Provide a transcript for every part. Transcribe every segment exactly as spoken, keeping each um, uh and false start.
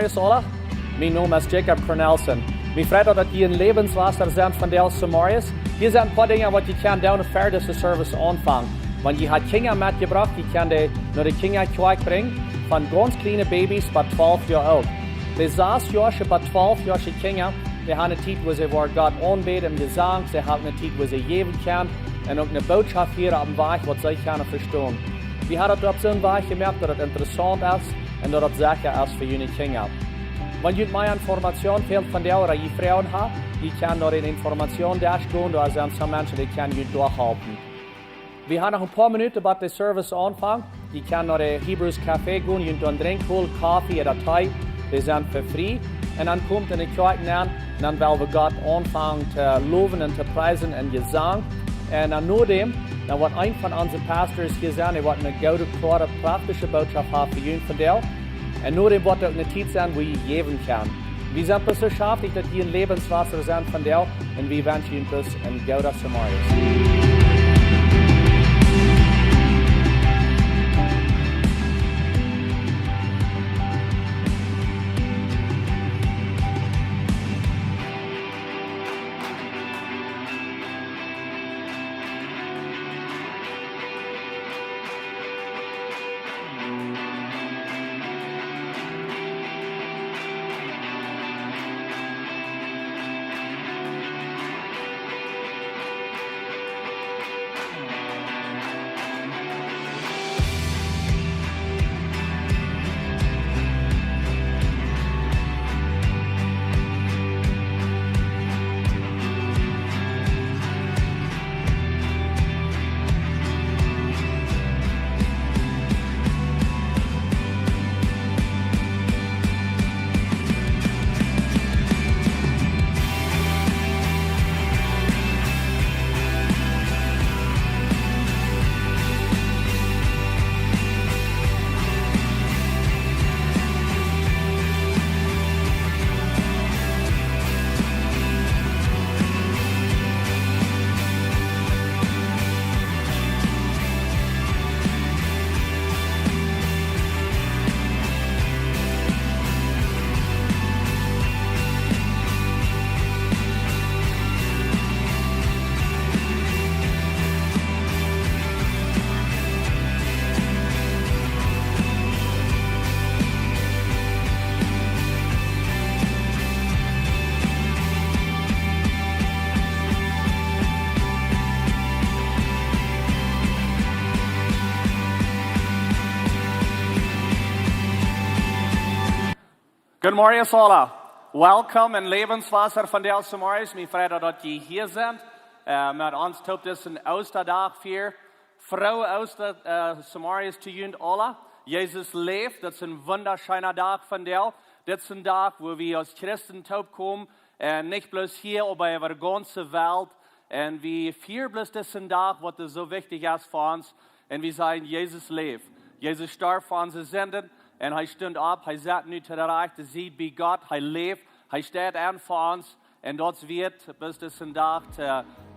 Hola, mien Nomen es Jacob Cornelsen. Mie freit daut, daut jie en Läwenswota sent vondoag zemorjes. Hia sent een poa Dinja waut jie kjennen doonen ver dise Service aunfangen. Wan jie ha Kjinja metjebrocht, jie kjennen dee no de Kjinjakjoakj brinjen, von gaunz kjliene Babys bat twalf Joa oolt. De sas Joasche bat twalf Joasche Kjinja, dee han eene Tiet, wua see woaren Gott aunbäden em Jesank, see han eene Tiet, wua see jäwen kjennen, un uk eene Bootschoft hieren opp een Wajch, waut see kjennen vestonen. Wie haben daut opp soon Wajch jemoakt, daut daut interessaunt es un daut daut secha es fa june Kjinja. Wan junt mea Information fält vondoag ooda jie Froagen haben, jie kjennen no dän Informationsdesk gonen, doa sent soone Menschen, dee kjennen junt doa halpen. Wie haben noch een poa Minuten bat de Service aunfangt. Jie kjennen no de Hebrews Café gonen, junt doa een Drinkj holen, Koffe ooda Tee, dee sent fa frie. Un dan komt en de Kjoakj nenn, un dan well wie Gott aunfangen to lowen un to priesen en Jesank. Un dan nodäm, dan woat een von onse Pastors hia sennen, dee woat eene goode, kloare, praktische Bootschoft haben fa junt vondoag. Un nodäm woat uk eene Tiet sennen, wua jie jäwen kjennen. Wie sent bloos soo schaftich, daut jie en Läwenswota sent vondoag, un wie wenschen junt bloos een gooden Zemorjes. Good morning, Sola. Welcome en Läwenswota vondoag zemorjes. Mie freit daut, daut jie hia sent. Äh, met ons toop disen Oostadach hia. Frooe Oosta, äh, zemorjes to junt aula. Jesus läft, daut es een wundascheena Dach vondoag. Dit es een Dach, wua wie aus Christen toopkomen, äh, nich bloos hia, oba äwa de gaunze Welt. Un wie fieren bloos disen Dach, waut soo wichtich es fa ons. Un wie sajen, Jesus läft. Jesus storf fa onse Sinden un hee stunt opp. Hee sett nu to de rajchte Sied bie Gott. Hee läft. Hee steit en fa ons. Un daut es waut wie bloos disen Dach to,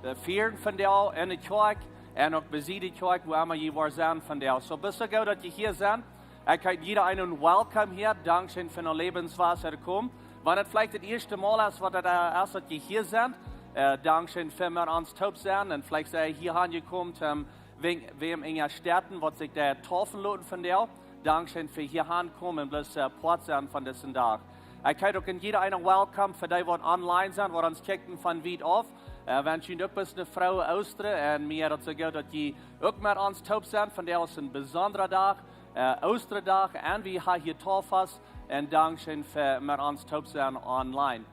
äh, fieren vondoag en de Kjoakj un uk bie de Kjoakj, wua emma jie woaren sennen vondoag. Soo, bloos soo goot, daut jie hia sent. Ekj heet jieda eenen welcome hia. Dankscheen fa no Läwenswota to komen. Wan et veleicht daut ieeschte Mol es, waut et, äh, es, daut jie hia sent, äh, dankscheen fa met ons toop sennen. Un veleicht sent jie hia aunjekomen, om wäm, wäm en june Städen, waut sikj doa deepen loten vondoag. Dankscheen fa hia aunkomen un bloos, äh, Poat sennen von disen Dach. Ekj heet uk en jieda eenen welcome fa dee, waut online sent, waut ons kjikjen von wiet auf. Äh, wensch junt uk bloos een frooet Oostren un mie es daut soo goot, daut jie uk met ons toop sent. Vondoag es een besondra Dach, äh, Oostradach, un wie haben hia Tauffast. Un dankscheen fa met ons toop sennen online.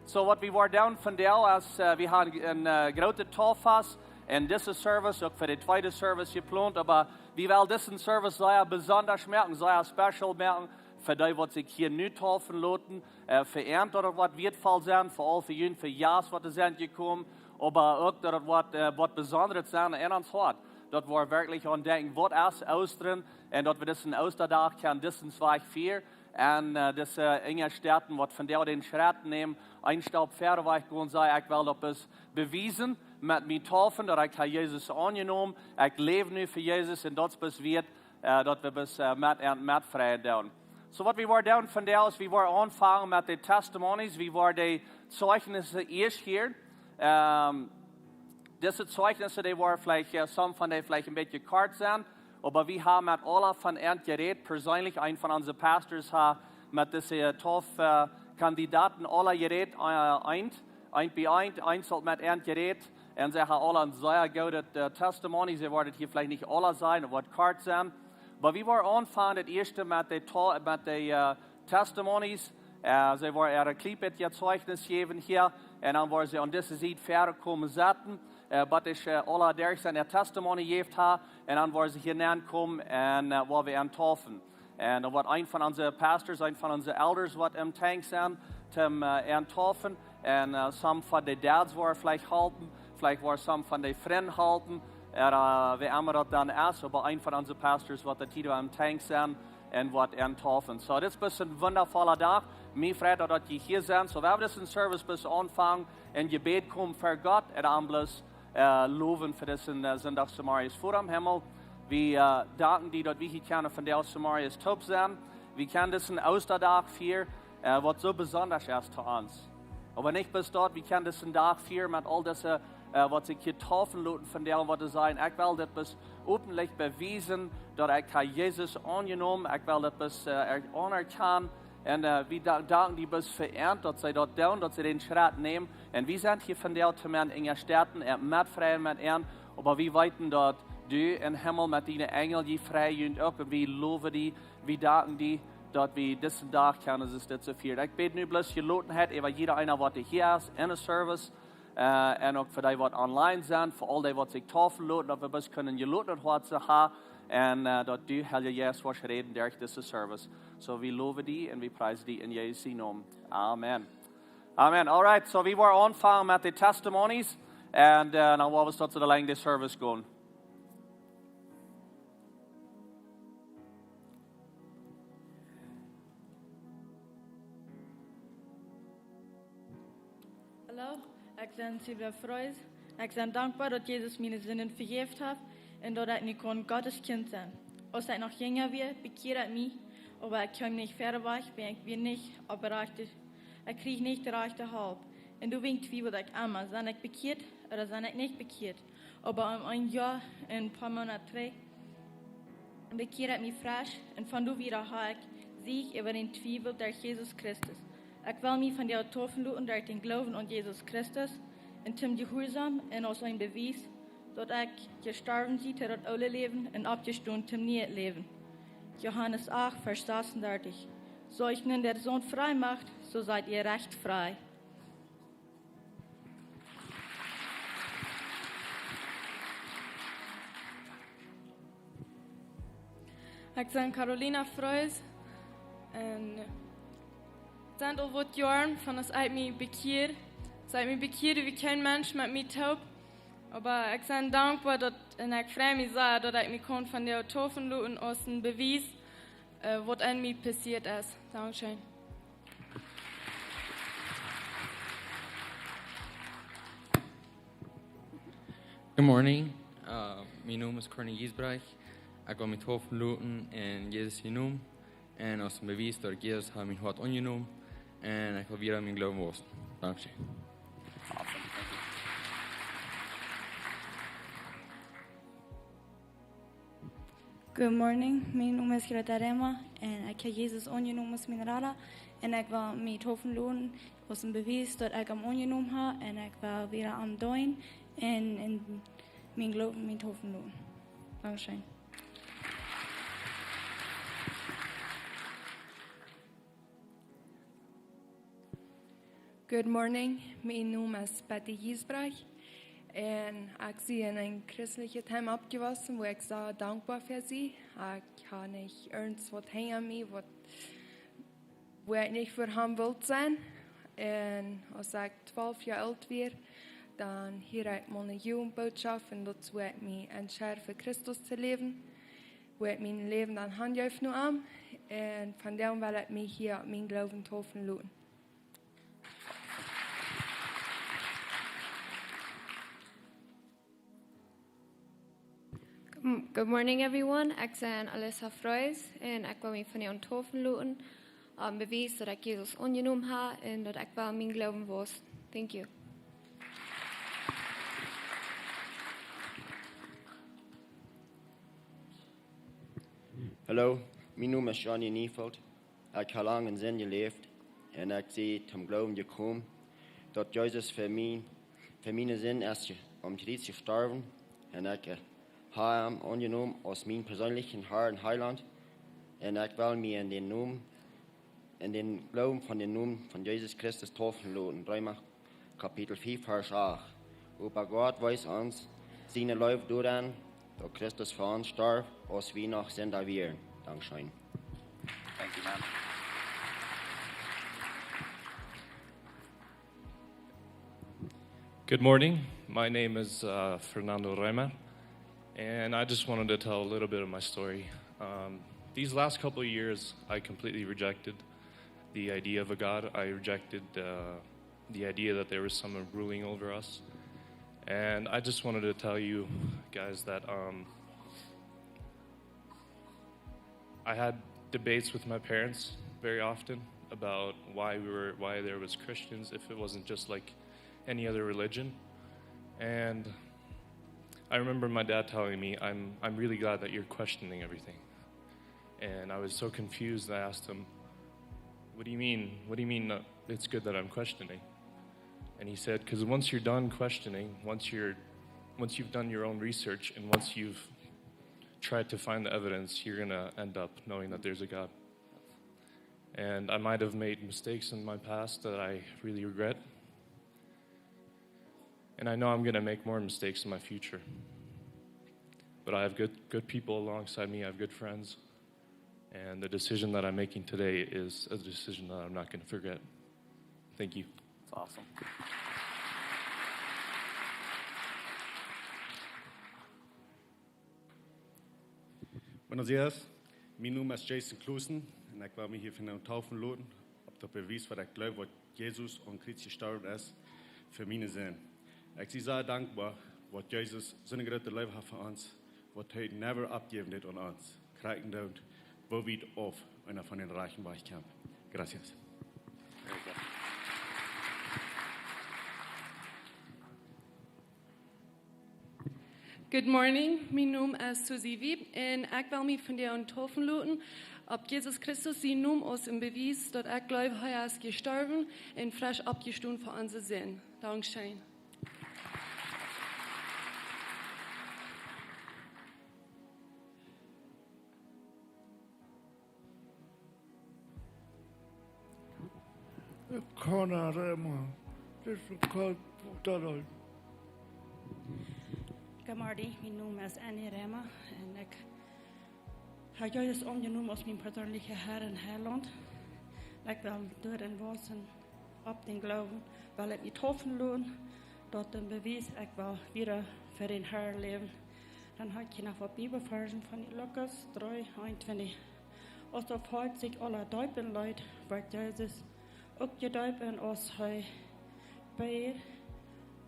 Soo, waut wie woaren doonen vondoag es, äh, wie haben een, äh, grootet Tauffast en dise Service, uk fa de tweede Service jeplont, oba wie wellen disen Service sea besonda moaken, sea special moaken, fa dee, waut sikj hia nu deepen loten, äh, fa an, daut et waut wieetvoll sennen, fa aul fa junt, fa Jast, waut doa sent jekomen, oba uk, daut et waut, äh, waut Besondret sennen en ons Hoat. Daut wie werkjlich aun denkjen, waut es Oostren, un daut wie disen Oostadach kjennen, disen Wajch fieren, un, äh, dise, äh, en june Städen, waut vondoag dän Schrett nämen, een Staup wieda wajch gonen, sajen, ekj well daut bloos bewiesen met mien Taufen, daut ekj hab Jesus aunjenomen, ekj läw nu fa Jesus, un daut es bloos waut, äh, daut wie bloos, äh, met an metfreien doonen. So waut wie woaren doonen vondoag es, wie woaren aunfangen met de testimonies, wie woaren de Zeichnisse ieescht hieren. Ähm, dise Zeichnisse, dee woaren veleicht, äh, some von dee veleicht een bät kort sennen, oba wie haben met aule von an jerät, persönlich, een von onse Pastors haft met dise, äh, twalf, äh, Kandidaten aule jerät, äh, eent, eent bie eent, eent haft met an jerät, un see haben aule een sea goodet, äh, Testimony, see woaren hia veleicht nich aule sajen, daut woat kort sennen. Oba wie woaren aunfangen, daut ieeschte met de, to-, met de, äh, testimonies. Äh, see woaren äa kjlien bät Zeichnis jäwen hia. Un dan woaren see aun dise Sied wieda komen sitten. Äh, waut es, äh, aule derch sien äa testimony jejäft haben. Un dan woaren see hia nenkomen un, äh, woa wie an taufen. Un dan woat een von onse Pastors, een von onse Elders woat em Tank sennen, toom, äh, an taufen. Un, äh, some von de Dads woaren veleicht halpen, veleicht woaren some von de Frind halpen. Ooda, äh, wäa emma daut dan es, oba een von onse Pastors woat doa hia em Tank sennen un woat an taufen. So, dit es een wundafolla Dach. Mie freit daut, daut jie hia sent. So, wie woaren disen Service bloos aunfangen un Jebäd komen ver Gott un am bloos, äh, lowen fa disen, äh, Sindach zemorjes. Voda em Himmel, wie, äh, danken die, daut wie hia kjennen vondoag zemorjes toop sennen. Wie kjennen disen Oostadach fieren, äh, waut soo besonda es to ons. Oba nich bloos daut, wie kjennen disen Dach fieren met aul dise, äh, waut sikj hia taufen loten vondoag, waut to sajen: Ekj well dit bloos openlich bewiesen, daut ekj hab Jesus aunjenomen. Ekj well dit bloos, äh, aunerkjanen. Un, äh, wie da-, danken die bloos fa an, daut see daut doonen, daut see dän Schrett nämen. Un wie sent hia vondoag toom an unjastetten un metfreien met an. Oba wie weeten, daut du em Himmel met diene Enjel, dee freien junt uk. Un wie lowen die, wie danken die, daut wie disen Dach kjennen, soo aus dit soo fieren. Ekj bäd nu bloos Jelotenheit äwa jieda eena, waut hia es, en de Service, äh, un uk fa dee, waut online sent, fa aul dee, waut sikj taufen loten, daut wie bloos kjennen Jelotenheit haben, un, äh, daut du, Heilja Jeist, woascht räden derch disen Service. So, wie lowen die un wie priesen die en Jesus sien Nomen. Amen. Amen. All right, so wie woaren aunfangen met de testimonies, un, äh, dan woa wie daut soo lang de Service gonen. Hallo, ekj sie Sylvia Freus. Ekj sie dankboa, daut Jesus miene Sinden vejäft haft un daut ekj nu kaun Gott sien Kjint sennen. Aus ekj noch jinja wia, bekjieed ekj mie, oba ekj kjeem nich wieda wajch, wiels ekj wia nich opp de rajchte, ekj kjrieech nich de rajchte Help. Un doawäajen twieweld ekj emma, sie ekj bekjieet ooda sie ekj nich bekjieet? Oba om een Joa un een poa Moonat trigj bekjieed ekj mie fresch un von doa wieda hab ekj Siech äwa dän Twiewel derch Jesus Christus. Ekj well mie vondoag taufen loten derch dän Gloowen aun Jesus Christus un toom jehuarsom un aus een Bewies, daut ekj jestorwen sie to daut oole Läwen un oppjestonen toom nieen Läwen. Johanes acht, Varsch sasundartich. So euch nun der Sohn frei macht, so seid ihr recht frei. Ekj sie Carolina Freus. Un et sent aul waut Joaren von aus ekj mie bekjieed. Aus ekj mie bekjieed, wia kjeen Mensch met mie toop. Oba ekj sie dankboa, daut, un ekj frei mie sea, daut ekj mie kaun vondoag taufen loten aus een Bewies, äh, waut aun mie passieet es. Dankscheen. Good morning. Uh, mien Nomen es Corny Giesbrecht. Ekj well mie taufen loten en Jesus sien Nomen. Un aus een Bewies, daut Jesus haft mien Hoat aunjenomen. Un ekj well wieda en mienen Gloowen wausen. Dankscheen. Good morning, mien Nomen es Greta Rema un ekj hab Jesus aunjenomen aus mien Rada un ekj well mie taufen loten aus een Bewies, daut ekj am aunjenomen hab un ekj well wieda am deenen un en mienen Gloowen mie taufen loten. Dankscheen. Good morning, mien Nomen es Betty Giesbrecht un ekj sie en een christeljet Heim oppjewossen, wua ekj sea dankboa fa sie. Ekj hab nich irjent waut hinja mie, waut, wua ekj nich fa haben wull sennen. Un aus ekj twalf Joa oolt wia, dan hieed ekj mol eene Jugendbootschoft un daut es wua ekj mie entscheed, fa Christus to läwen. Wua ekj mien Läwen dan hanjeef no am. Un vondoag well ekj mie hia opp mienen Gloowen taufen loten. Good Good morning, everyone. Ekj sie Alyssa Freus un ekj well mie vondoag deepen loten, om Bewies daut ekj Jesus aunjenomen hab un daut ekj well mien Gloowen wausen. Thank you. Hallo, mien Nomen es Johnny Neufeld. Ekj hab lang en Sind jeläft un ekj sie toom Gloowen jekomen, daut Jesus fa mie, fa miene Sind es je-, aum Kjriez jestorwen un ekj, äh, hab am aunjenomen aus mien perseenlichen Herr un Heilaunt. Un ekj well mie en dän Nomen, en dän Gloowen von dän Nomen von Jesus Christus deepen loten. Reema Kapitel fief, Varsch acht. Oba Gott wiest ons siene Leew doarenn, daut Christus fa ons storf, aus wie noch Sinda wieren. Dankscheen. Thank you, man. Good morning. My name is, uh, Fernando Remer, and I just wanted to tell a little bit of my story. Um, these last couple of years, I completely rejected the idea of a God. I rejected, uh, the idea that there was someone ruling over us. And I just wanted to tell you guys that, um, I had debates with my parents very often about why we were, why there was Christians if it wasn't just like any other religion. And I remember my dad telling me, "I'm, I'm really glad that you're questioning everything." And I was so confused, I asked him, "What do you mean? What do you mean that it's good that I'm questioning?" And he said, "'Cause once you're done questioning, once you're, once you've done your own research, and once you've tried to find the evidence, you're gonna end up knowing that there's a God." And I might have made mistakes in my past that I really regret. And I know I'm gonna make more mistakes in my future. But I have good, good people alongside me. I have good friends. And the decision that I'm making today is a decision that I'm not gonna forget. Thank you. That's awesome. Buenos dias. Mien Nomen es Jason Kloesen un ekj well mie hia vondoag deepen loten, opp daut Bewies waut ekj gloow, waut Jesus aum Kjriez jestorwen es fa miene Sind. Ekj sie sea dankboa, waut Jesus soone groote Leew haft fa ons, waut hee never aufjäwen deed aun ons. Krakjt endoont, woo wiet auf eena von dän rajchten Wajch kjemt. Gracias. Good morning, mien Nomen es Susie Wieb un ekj well mie vondoag deepen loten opp Jesus Christus sienen Nomen aus een Bewies, daut ekj gloow, hee es jestorwen un fresch oppjestonen fa onse Sind. Dankscheen. Connor Rema. Dit es een kort Vertellen. Good morning, mien Nomen es Annie Rema un ekj hab Jesus aunjenomen aus mien perseenlichen Herr un Heilaunt. Ekj well doarenn wausen opp dän Gloowen, well ekj mie deepen loten, daut een Bewies, ekj well wieda fa dän Herr läwen. Dan hab ekj hia noch waut Bibelvarsch von Lukas dree, eenuntwintich. Aus daut Volkj sikj aula deepen leet, wort Jesus uk jedeept un aus hee bäd,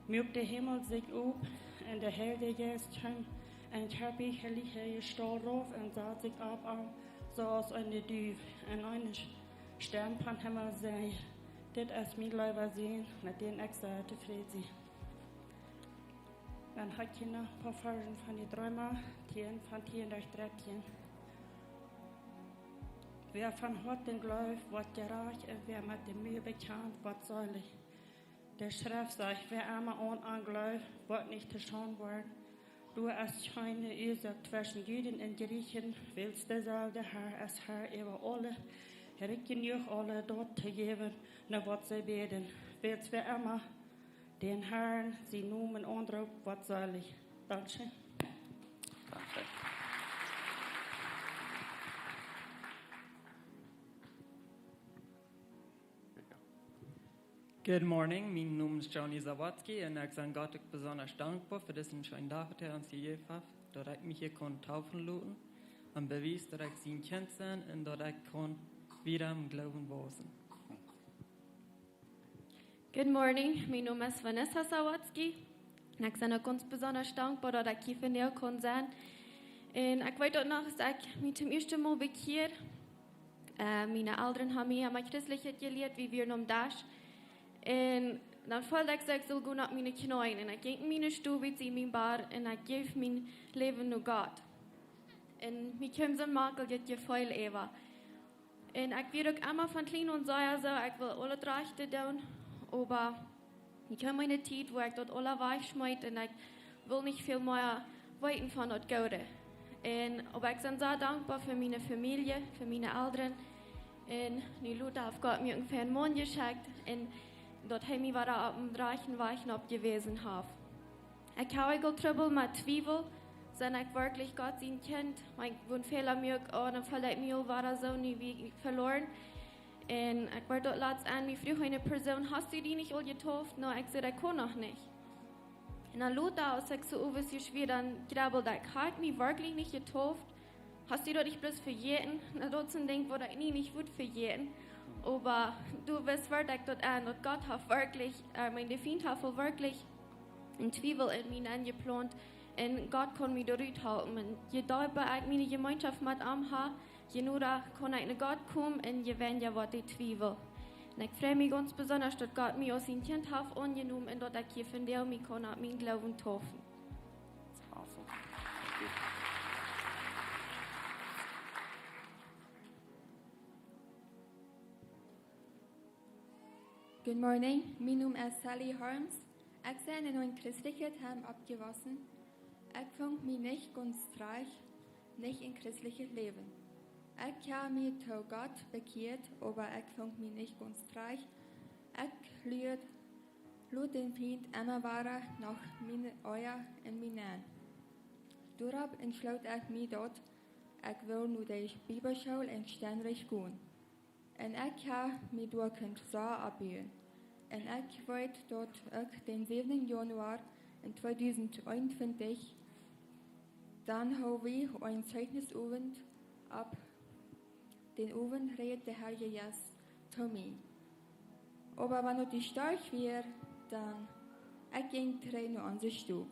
muak de Himmel sikj op un de Heilje Jeist kjeem en kjarpalich Jestault rauf un sad sikj opp am, soo aus eene Duw. Un eene Stemm vom Himmel säd: "Dit es mien leewa Sän, met däm ekj sea tofräd sie." Dan hab ekj noch een poa Varsch von de Reema tieen, von tieen bat dartieen. Wäa von Hoaten jleeft, woat jerajcht, un wäa met dän Mul bekjant, woat seelich. De Schreft sajcht: "Wäa emma aun am jleeft, woat nich to Schaund woaren." Doa es kjeene Uasoak tweschen Juden un Jrieechen, wiels deeselwja Herr es Herr äwa aule, rikj jenuach aule daut to jäwen, no waut see bäden. Wiels wäa emma dän Herrn sienen Nomen aunroopt, woat seelich. Dankscheen. Good morning, mien Nomen es Johnny Sawatzki un ekj sie Gott uk besonda dankboa fa disen scheenen Dach, waut hee ons jejäft haft, daut ekj mie hia kunn deepen loten, een Bewies, daut ekj sien Kjint sie un daut ekj kunn wieda em Gloowen wausen. Good morning, mien Nomen es Vanessa Sawatzki un ekj sie uk gaunz besonda dankboa, daut ekj hia vondoag kunn sennen. Un ekj weet uk noch, aus ekj mie toom ieeschten Mol bekjieed, äh, miene Elren haben mie emma Christlichkjeit jelieet, wie wieren aum Desch. Un dan feeld ekj soo, ekj sull gonen opp miene Kjneeen. Un ekj jinkj en miene Stow, wiet en mien Bad, un ekj jeef mien Läwen no Gott. Un mie kjeem soon maklijet Jefeel äwa. Un ekj wia uk emma von kjlien aun soo, soo, ekj well aulet rajchte doonen, oba mie kjeem eene Tiet, wua ekj daut aula wajchschmeet un ekj wull nich väl mea weeten von daut Goode. Un, oba ekj sie soo dankboa fa miene Famielje, fa miene Elren. Un nu lota haft Gott mie onjefäa eenen Maun jeschekjt un daut hee mie wada opp dän rajchten Wajch nopp jewäsen haft. Ekj hab uk aul Trubbel met Twiewel. Sie ekj werkjlich Gott sien Kjint? Wan ekj een Fäla moak, oh, dan feel ekj mie aul wada soo, nu sie ekj veloaren. Un ekj wort daut latst aun mie fruach eene Persoon: "Hast du die nich aul jedeept?" "Nä," ekj säd, "ekj kaun noch nich." Un dan lota, aus ekj soo äwent jeschwia, dan jrebbeld ekj: "Hab ekj mie werkjlich nich jedeept? Hast du daut nich bloos vejäten?" Na, daut es een Dinkj, waut ekj nie nich wudd vejäten. Oba doa wist, wort ekj daut aun, daut Gott haft werkjlich, äh, mien, de Fient haft aul werkjlich een Twiewel en mie nenjeplaunt. Un Gott kunn mie doa rut halpen. Un je deepa ekj miene Jemeenschoft met am hab, je noda kunn ekj no Gott komen un je weinja wort de Twiewel. Un ekj frei mie gaunz besonda, daut Gott mie aus sien Kjint haft aunjenomen un daut ekj hia vondoag mie kaun opp mienen Gloowen deepen. That's awesome. Thank you. Good morning. Mien Nomen es Sally Harms. Ekj sie en een christlichet Heim oppjewossen. Ekj funk mie nich gaunz trigj, nich en christlichet Läwen. Ekj hab mie to Gott bekjieet, oba ekj funk mie nich gaunz trigj. Ekj luad, luad dän Fient emma wada no miene Oaja un mie aun. Doaropp entschloot ekj mie, daut ekj wull no de Bibelschool en Steinrich gonen. Un ekj hab mie doa kunt sea oppbuen. Un ekj weet, daut ekj dän säwenden Januar en tweedusent eenuntwintich, dan haud wie een Zeichnisowent. Opp dän Owent räd de Herr Jesus to mie. Oba wan daut de Storch wia, dan ekj jinkj trigj no onse Stow.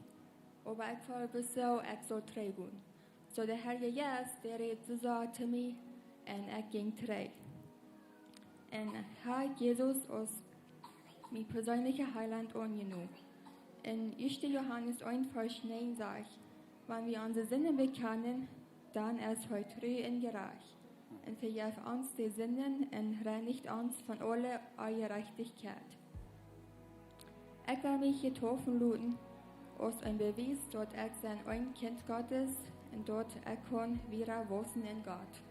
Oba ekj feeld bloos soo, ekj sull trigj gonen. Soo de Herr Jesus, dee räd soo to mie un ekj jinkj trigj. Un hab Jesus aus mien perseenlicha Heilaunt aunjenomen. En ieeschte Johanes eent Varsch näajen sajcht: "Wan wie onse Sinden bekjanen, dan es hee tru un jerajcht un vejeft ons de Sinden un reinicht ons von aule Onjerajchtichkjeit." Ekj well mie deepen loten aus een Bewies, daut ekj sie een Kjint Gottes un daut ekj kaun wieda wausen en Gott.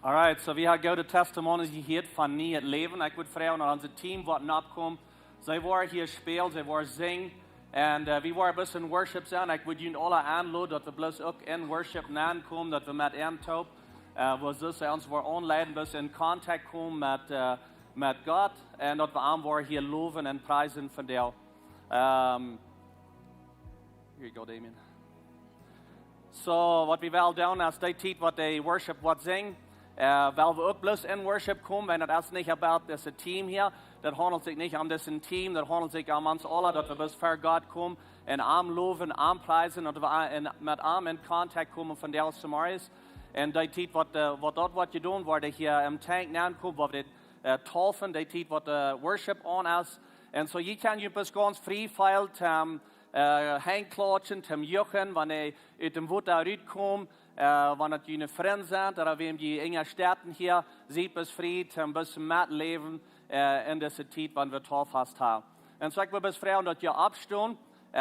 Alright, so wie haben goode Testimonies jehieet von nieet Läwen. Ekj wudd froagen, daut ons Team woat nokomen. See woaren hia spälen, see woaren sinjen. Un, äh, wie woaren bloos en Worship sennen. Ekj wudd junt aula aunloden, daut wie bloos uk en Worship nenkomen, daut wie met an toop, äh, woo see ons woaren aunleiden, bloos en Kontakt komen met, äh, met Gott. Un daut wie am woaren hia lowen un priesen vondoag. Ähm, here you go, Damien. So, waut wie wellen doonen, es dee Tiet, waut de Worship woat sinjen, äh, well wie uk bloos en Worship komen, wan daut es nich about dise Team hia. Daut haundelt sikj nich om dise Team, daut haundelt sikj om ons aula, daut wie bloos ver Gott komen un am lowen, am priesen, daut wie a-, en, met am en Kontakt komen vondoag zemorjes. Un dee Tiet, waut, äh, waut doa woat jedonen, woa wie hia em Tank nenkomen, woa wie dit, äh, deepen, dee Tiet, waut, äh, Worship aun es. Un soo, jie kjennen junt bloos gaunz frie feelen, ähm, äh, Henj klatschen, toom juchen, wan jie ut däm Wota rutkomen, äh, wan daut june Frind sent, ooda wäm jie unjastetten hia, siet bloos frie, toom bloos metläwen, äh, en dise Tiet, wan wie Deep Fast haben. Un soo, ekj well bloos froagen, daut jie oppstonen, äh,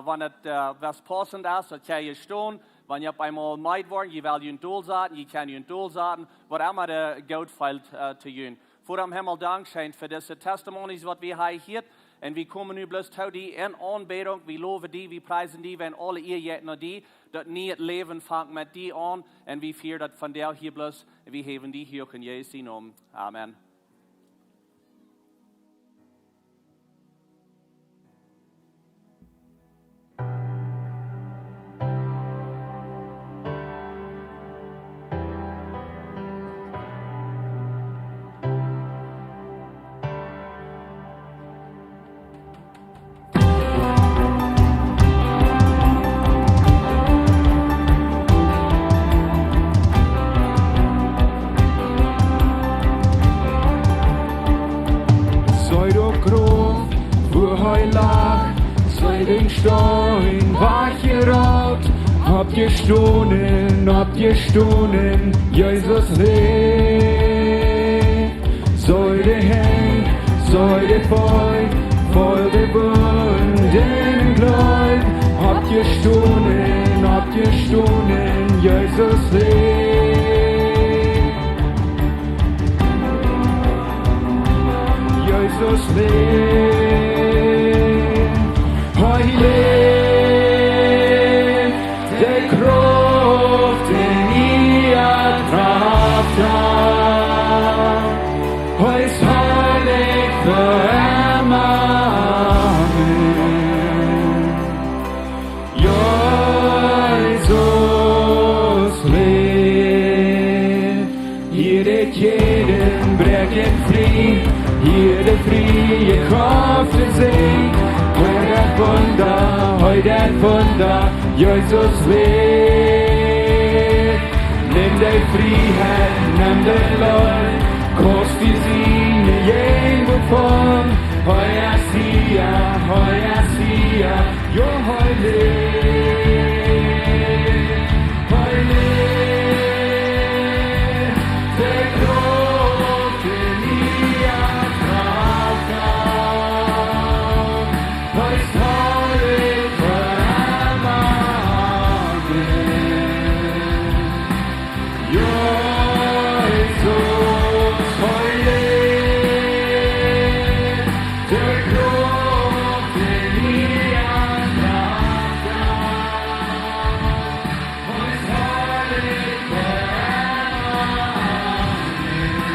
wan et, äh, waut paussent es, daut jie hia stonen, wan jie opp eemol meed woaren, jie wellen junt dolsaten, jie kjennen junt dolsaten, waut emma de goot fält, äh, to junt. Voda em Himmel, dankscheen fa dise Testimonies, waut wie hia jehieet. Un wie komen nu bloos to die en Aunbädunk. Wie lowen die, wie priesen die, wie aule Ea jeit no die. Daut nieet Läwen fangt met die aun. Un wie fieren daut vondoag hia bloos. Wie häwen die hia en Jesus sienen Nomen. Amen. Dän Steen wajchjerollt, oppjestonen, oppjestonen, Jesus läft. See de Henj, see de Feet, voll de Wunden un Gleew. Oppjestonen, oppjestonen, Jesus läft. Jesus läft, hee läft, de Krauft en mie, Krauft en mie. Hee es heilich fa emma. Amen. Jesus läft. Hia de Kjäden bräakjen frie, hia de friee Krauft to seenen. Hia daut Wunda, hia daut Wunda, Jesus läft. Nem de Frieheit, nem de Leew, kaust du seenen, jie woo von. Hee es hia, hee es hia, jo, hee läft, hee läft. De Krauft en mie, Krauft en mie. Hee es heilich fa emma. Amen. Jesus, hee läft, de Krauft en mie, Krauft en mie. Hee es heilich fa emma. Amen.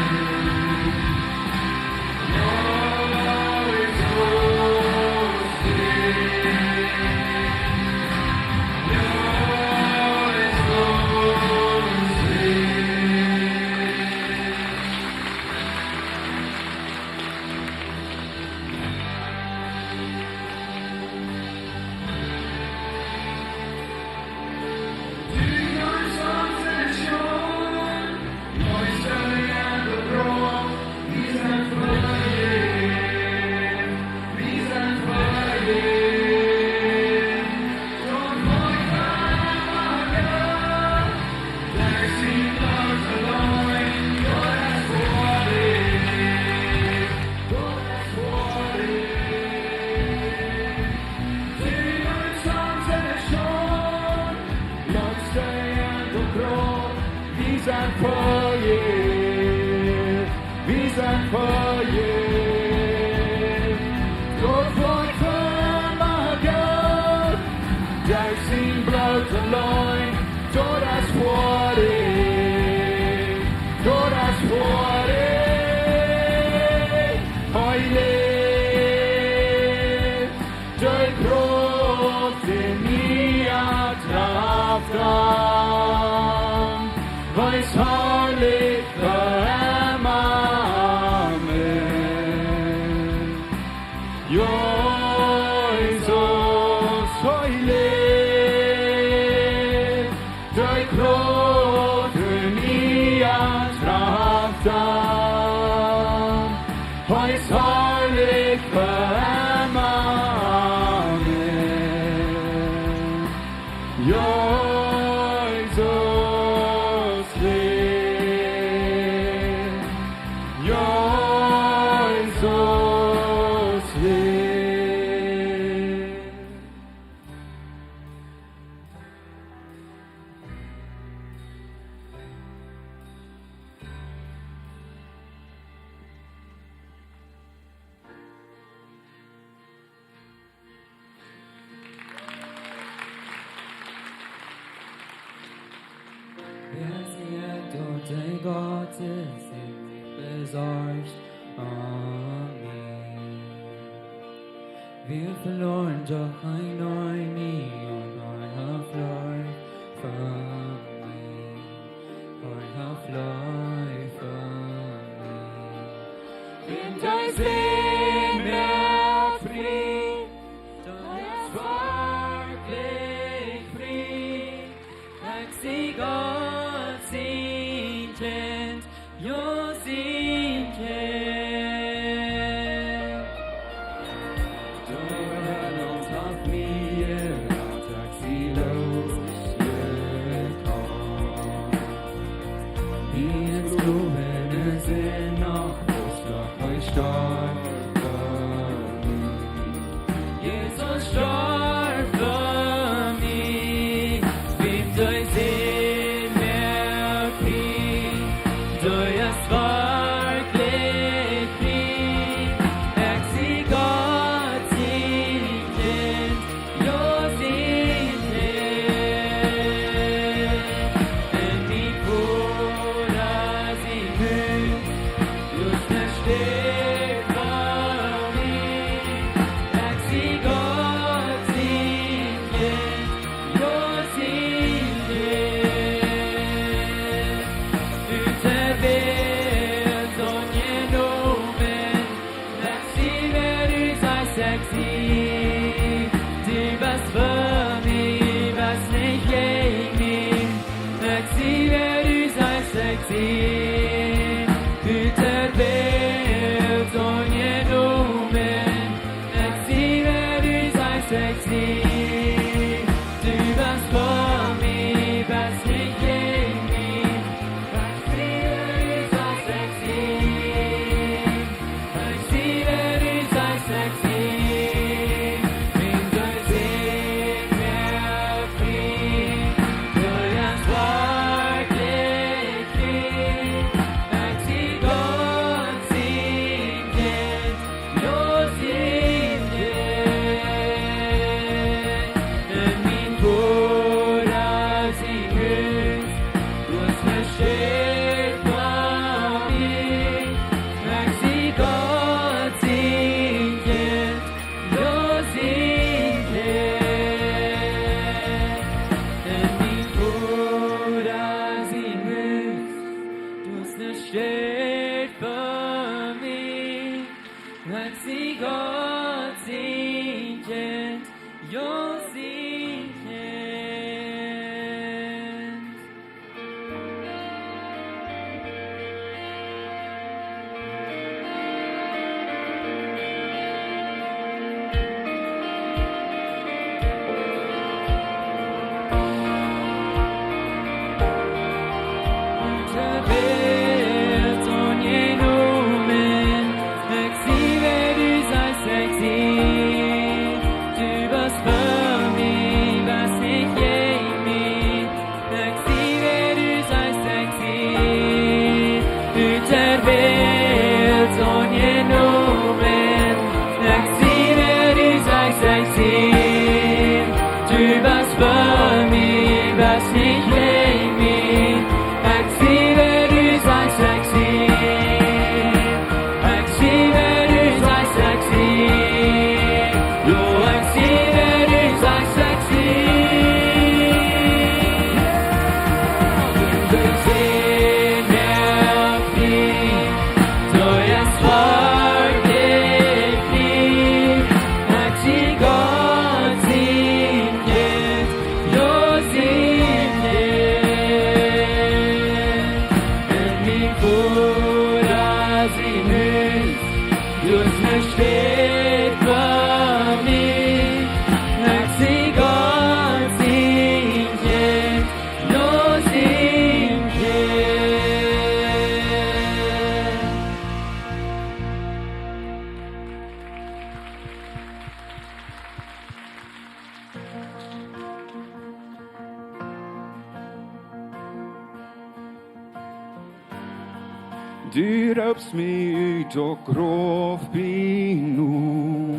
Wie sent fa die, wie sent fa die. Daut woat fa emma goot, derch sien Bloot auleen, daut es fa die, daut es fa die. Hee läft. De Krauft en mie, Krauft en mie. Hee es heilich fa emma. Amen. Jesus, hee läft. De Krauft en mie, Krauft en mie. Hee es heilich fa emma. Amen. Jesus läft. Jesus läft. Wäa es hia, daut de Gott es, dee sikj besorcht om mie? Wie veloaren doch een Nomen, un hee haft Leew fa mie. Hee haft Leew fa mie. Un hee säd mie frie, daut es werkjlich frie. Ekj sie Gott sien Kjint, jo, sien Kjint. Daut haft mie Bin noch bloos noch een Storch fa mie. Jesus storf fa mie, wiels dee Sind moakt frie, dee es werkjlich frie. Ekj sie Gott sien Kjint, jo, sien Kjint. En mien Voda sien Hus, doa es ne Städ fa mie. Ekj sie Gott sien Kjint, jo, sien Kjint. Ut de Welt aunjenomen, ekj sie wäa du sajchst ekj sie. Du best fa mie, best nich jäajen mie. Ekj sie wäa du sajchst ekj sie. Ut de Welt aunjenomen, ekj sie wäa du sajchst ekj sie. Du best fa mie, best nich jäajen mie. Ekj sie wäa du sajchst ekj sie. Ekj sie wäa du sajchst ekj sie. Wiels dee Sind moakt frie, dee es werkjlich frie. Ekj sie Gott sien Kjint, jo, sien Kjint. En mien Voda sien Hus, doa es ne Städ fa mie. Ekj sie Gott sien Kjint, jo, sien Kjint. En mien Voda sien Hus, doa es ne Städ fa mie. Ekj sie Gott sien Kjint, jo, sien Kjint. Ut de Welt aunjenomen, ekj sie wäa du sajchst ekj sie. Du best fa mie, best nich jäajen mie. Ekj sie wäa du sajchst ekj sie. Ut de Welt aunjenomen, ekj sie wäa du sajchst ekj sie. Du best fa mie, best nich jäajen mie. Ekj sie wäa du sajchst ekj sie. Ekj sie wäa du sajchst ekj sie. Jo, ekj sie wäa du sajchst ekj sie. Wiels dee Sind moakt frie, dee es werkjlich frie. Ekj sie Gott sien Kjint, jo, sien Kjint. En mien Voda sien Hus, doa es ne Städ fa mie. Ekj sie Gott sien Kjint, jo, sien Kjint. Du roopst mie ut daut Grauf bie nu.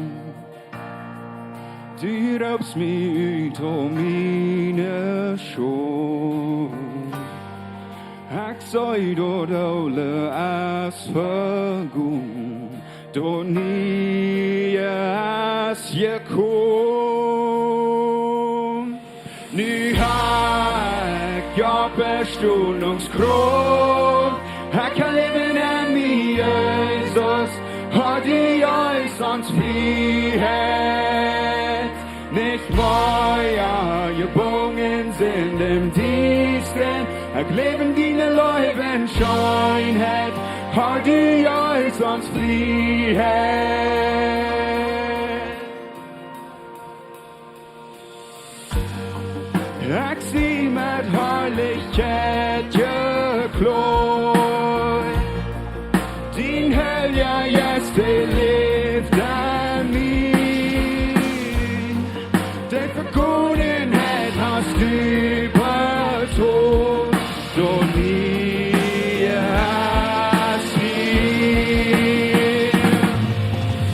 Du roopst mie ut aul miene Schult. Ekj see daut Oole es vegonen, daut Niee es jekomen. Nu hab ekj Oppstonunk Krauft. Ekj kaun läwen en mie, Jesus. Hast du ons Frieheit. Nich mea jebungen sent em Diestren. Ekj läw en diene Leew un Scheenheit. Hast du ons Frieheit. Ekj sie met Harlichkjeit jekjleet. Ja, yes, dee läft aun mie. De Vegodenheit hast du betolt, doa nie hast du.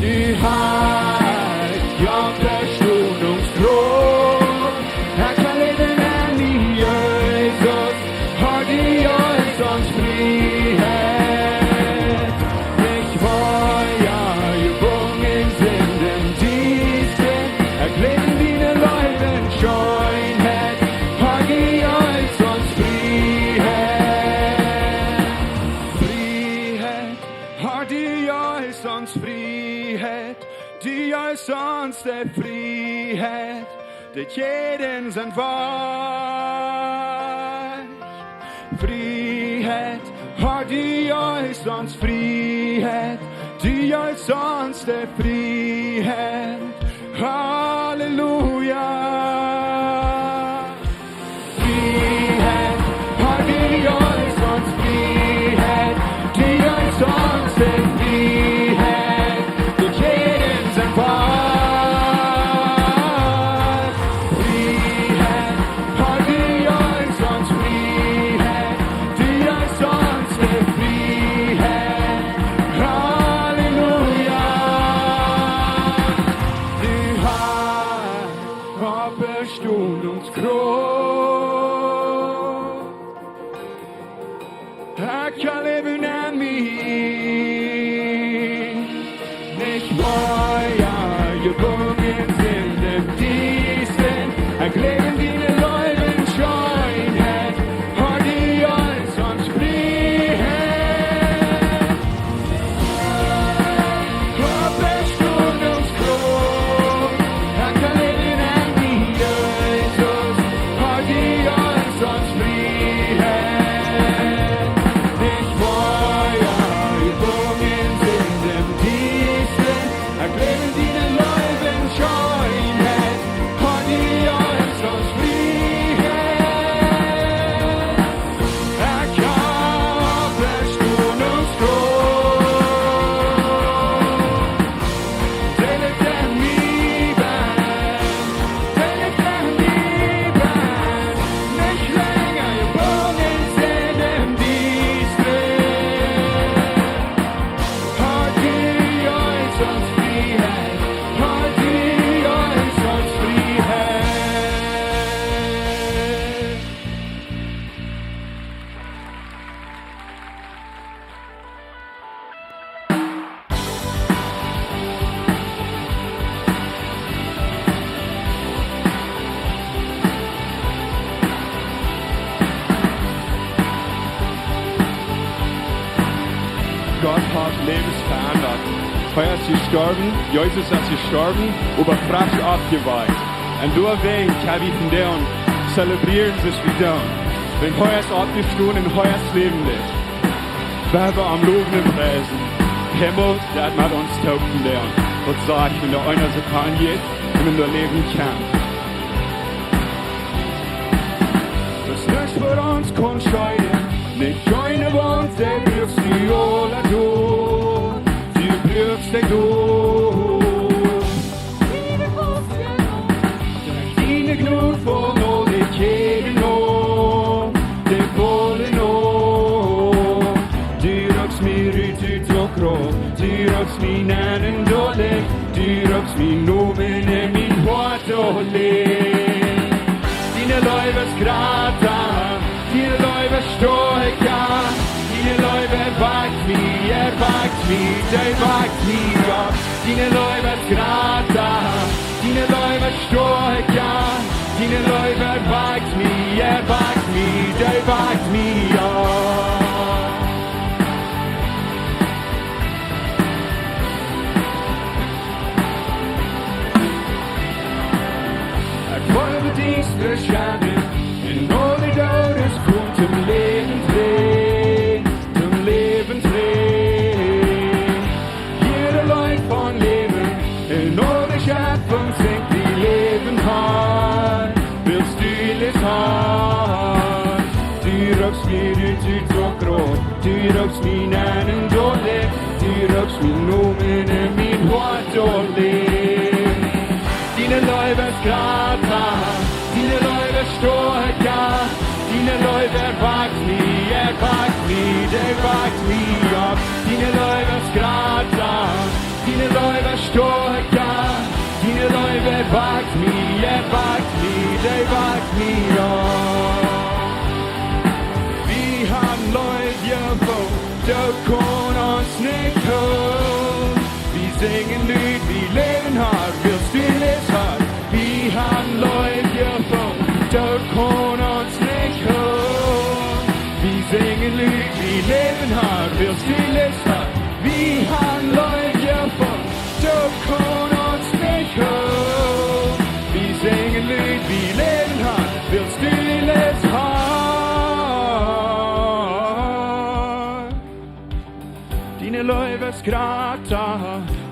Du hast ja Vestonen Troon. Ekj kaun läwen aun mie, Jesus, hast du ons Frieheit. Ekj woa ja jebungen sennen, dee sent, ekj läw diene Leew un Scheenheit, hast du ons Frieheit. Frieheit, hast du ons Frieheit, du hast ons de Frieheit, de Kjäden sent wajch. Frieheit, hast du ons Frieheit, du hast ons de Frieheit. Halleluja. Frieheit, hast du ons Frieheit, du hast ons de Frieheit, de Kjäden sent wajch. Frieheit, hast du ons Frieheit, du hast ons de Frieheit. Halleluja. Du hast Oppstonunk Krauft. Ekj kaun läwen aun mie. Nich mea jebungen sennen dän Doodes. Ekj läw diene Leew un Scheenheit. Hast du ons Frieheit. Oppstonunk Krauft. Ekj kaun läwen aun mie, Jesus. Hast du ons Frieheit. Nich mea jebungen sennen dän Doodes. Ekj läw diene Leew un Scheenheit. Hast du ons Frieheit. Ekj kaun Oppstonunk Krauft. Dee läft aun mie, dee läft aun mie, nich lenja jebungen sennen dän Doodes. Hast du ons Frieheit, hast du ons Frieheit. Gott haft Läwes veendat. Hee es jestorwen, Jesus es jestorwen, oba krakjt oppjewakjt. Un doawäajen kjenn wie vondoag zelebrieren, soo aus wie doonen. Wiels hee es oppjestonen un hee es läwendich. Wie woaren am lowen un priesen. Himmel, daut met ons toop vondoag. Waut saj ekj, wan doa eena soo kaun jeit un wan doa Läwen kjemt. Daut es nuscht, waut ons kaun scheiden. Nich eene Wond, dee bruckst du aula doa. Du bruckst dee doa. Diene Jnod von aul de Kjäden auf, de Bollen auf. Du rukjst mie rut ut daut Grauf, du rukjst mie nenn en daut Licht, du rukjst mienen Nomen en mien Hoat daut Licht. Diene Leew es jrata, diene Leew es stoakja, diene Leew erwakjt mie, erwakjt mie, dee wakjt mie opp. Diene Leew es jrata, diene Leew es stoakja, diene Leew erwakjt mie, erwakjt mie, dee wakjt mie opp. Ekj woa de Diestasch aun, un aul de Doodes komen toom Läwen trigj, toom Läwen trigj. Hia de Leew von Läwen, un aul de Schepfunk sinjt die Läwen, Herr, wiels du läfst, Herr. Du rukjst mie rut ut daut Grauf, du rukjst mie nenn en daut Licht, du rukjst Mien Nomen en mien Hoat aul läwen. Diene Leew es jrata, diene Leew es stoakja, diene Leew erwakjt mie, erwakjt mie, dee wakjt mie opp. Diene Leew es jrata, diene Leew es stoakja, diene Leew erwakjt mie, erwakjt mie, dee wakjt mie opp. Wie haben Leew jefungen, Doot kaun ons nich hoolen. Wie sinjen Leed, wie läwen, Har, wiels du läfst, Har. Wie haben Leew jefungen, Doot kaun ons nich hoolen. Wie sinjen Leed, wie läwen, Har, wiels du läfst, Har. Wie haben Leew jefungen, Doot kaun ons nich hoolen. Wie sinjen Leed, wie läwen, Har, wiels du läfst, Har. Diene Leew es jrata,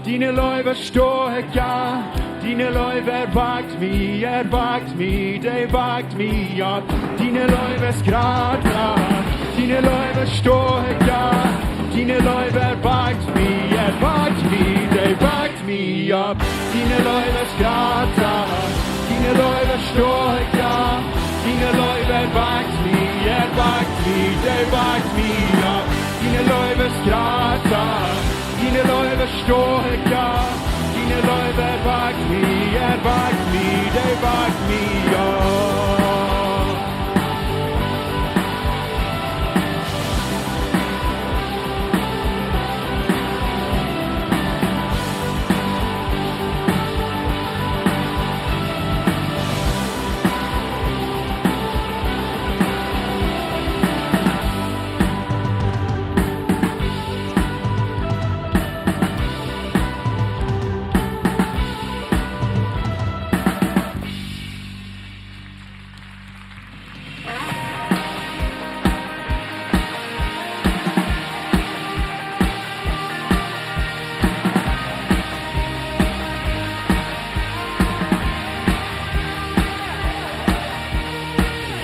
diene Leew es stoakja, diene Leew erwakjt mie, erwakjt mie, dee wakjt mie opp. Diene Leew es jrata, diene Leew es stoakja, diene Leew erwakjt mie, erwakjt mie, dee wakjt mie opp. Diene Leew es jrata, diene Leew es stoakja, diene Leew erwakjt mie, erwakjt mie, dee wakjt mie opp. Diene Leew es jrata, diene Leew es stoakja, diene Leew erwakjt mie, erwakjt mie, dee wakjt mie opp.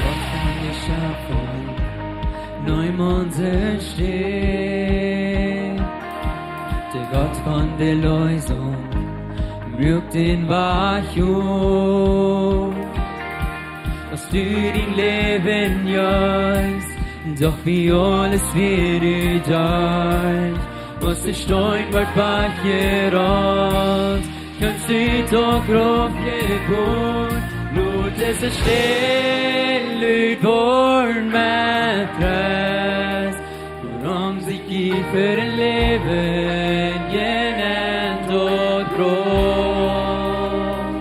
Gott von de Schöpfung, neem onse Städ. De Gott von de Erleesunk, muak dän Wajch op. Aus du dien Läwen jeefst, doch wia aules wada derch. Aus de Steen wort wajchjerolt, kjeemst du doch raufjegonen. Lot dise Städ lud woaren met Pries, wuarom sikj jie fa äa Läwen jenen Doot brocht.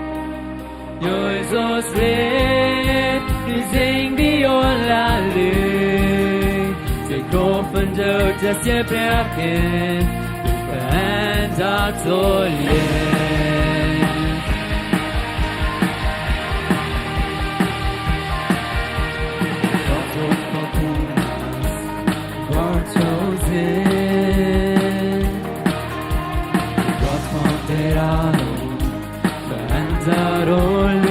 Jesus läft, nu sinj wie aula Leed. De Krauft von Doot es jebroaken, du ve'endasch aul Läwen. Gott von Thomas, Gott von Sinn, Gott von de Radunk, ve'endasch aules.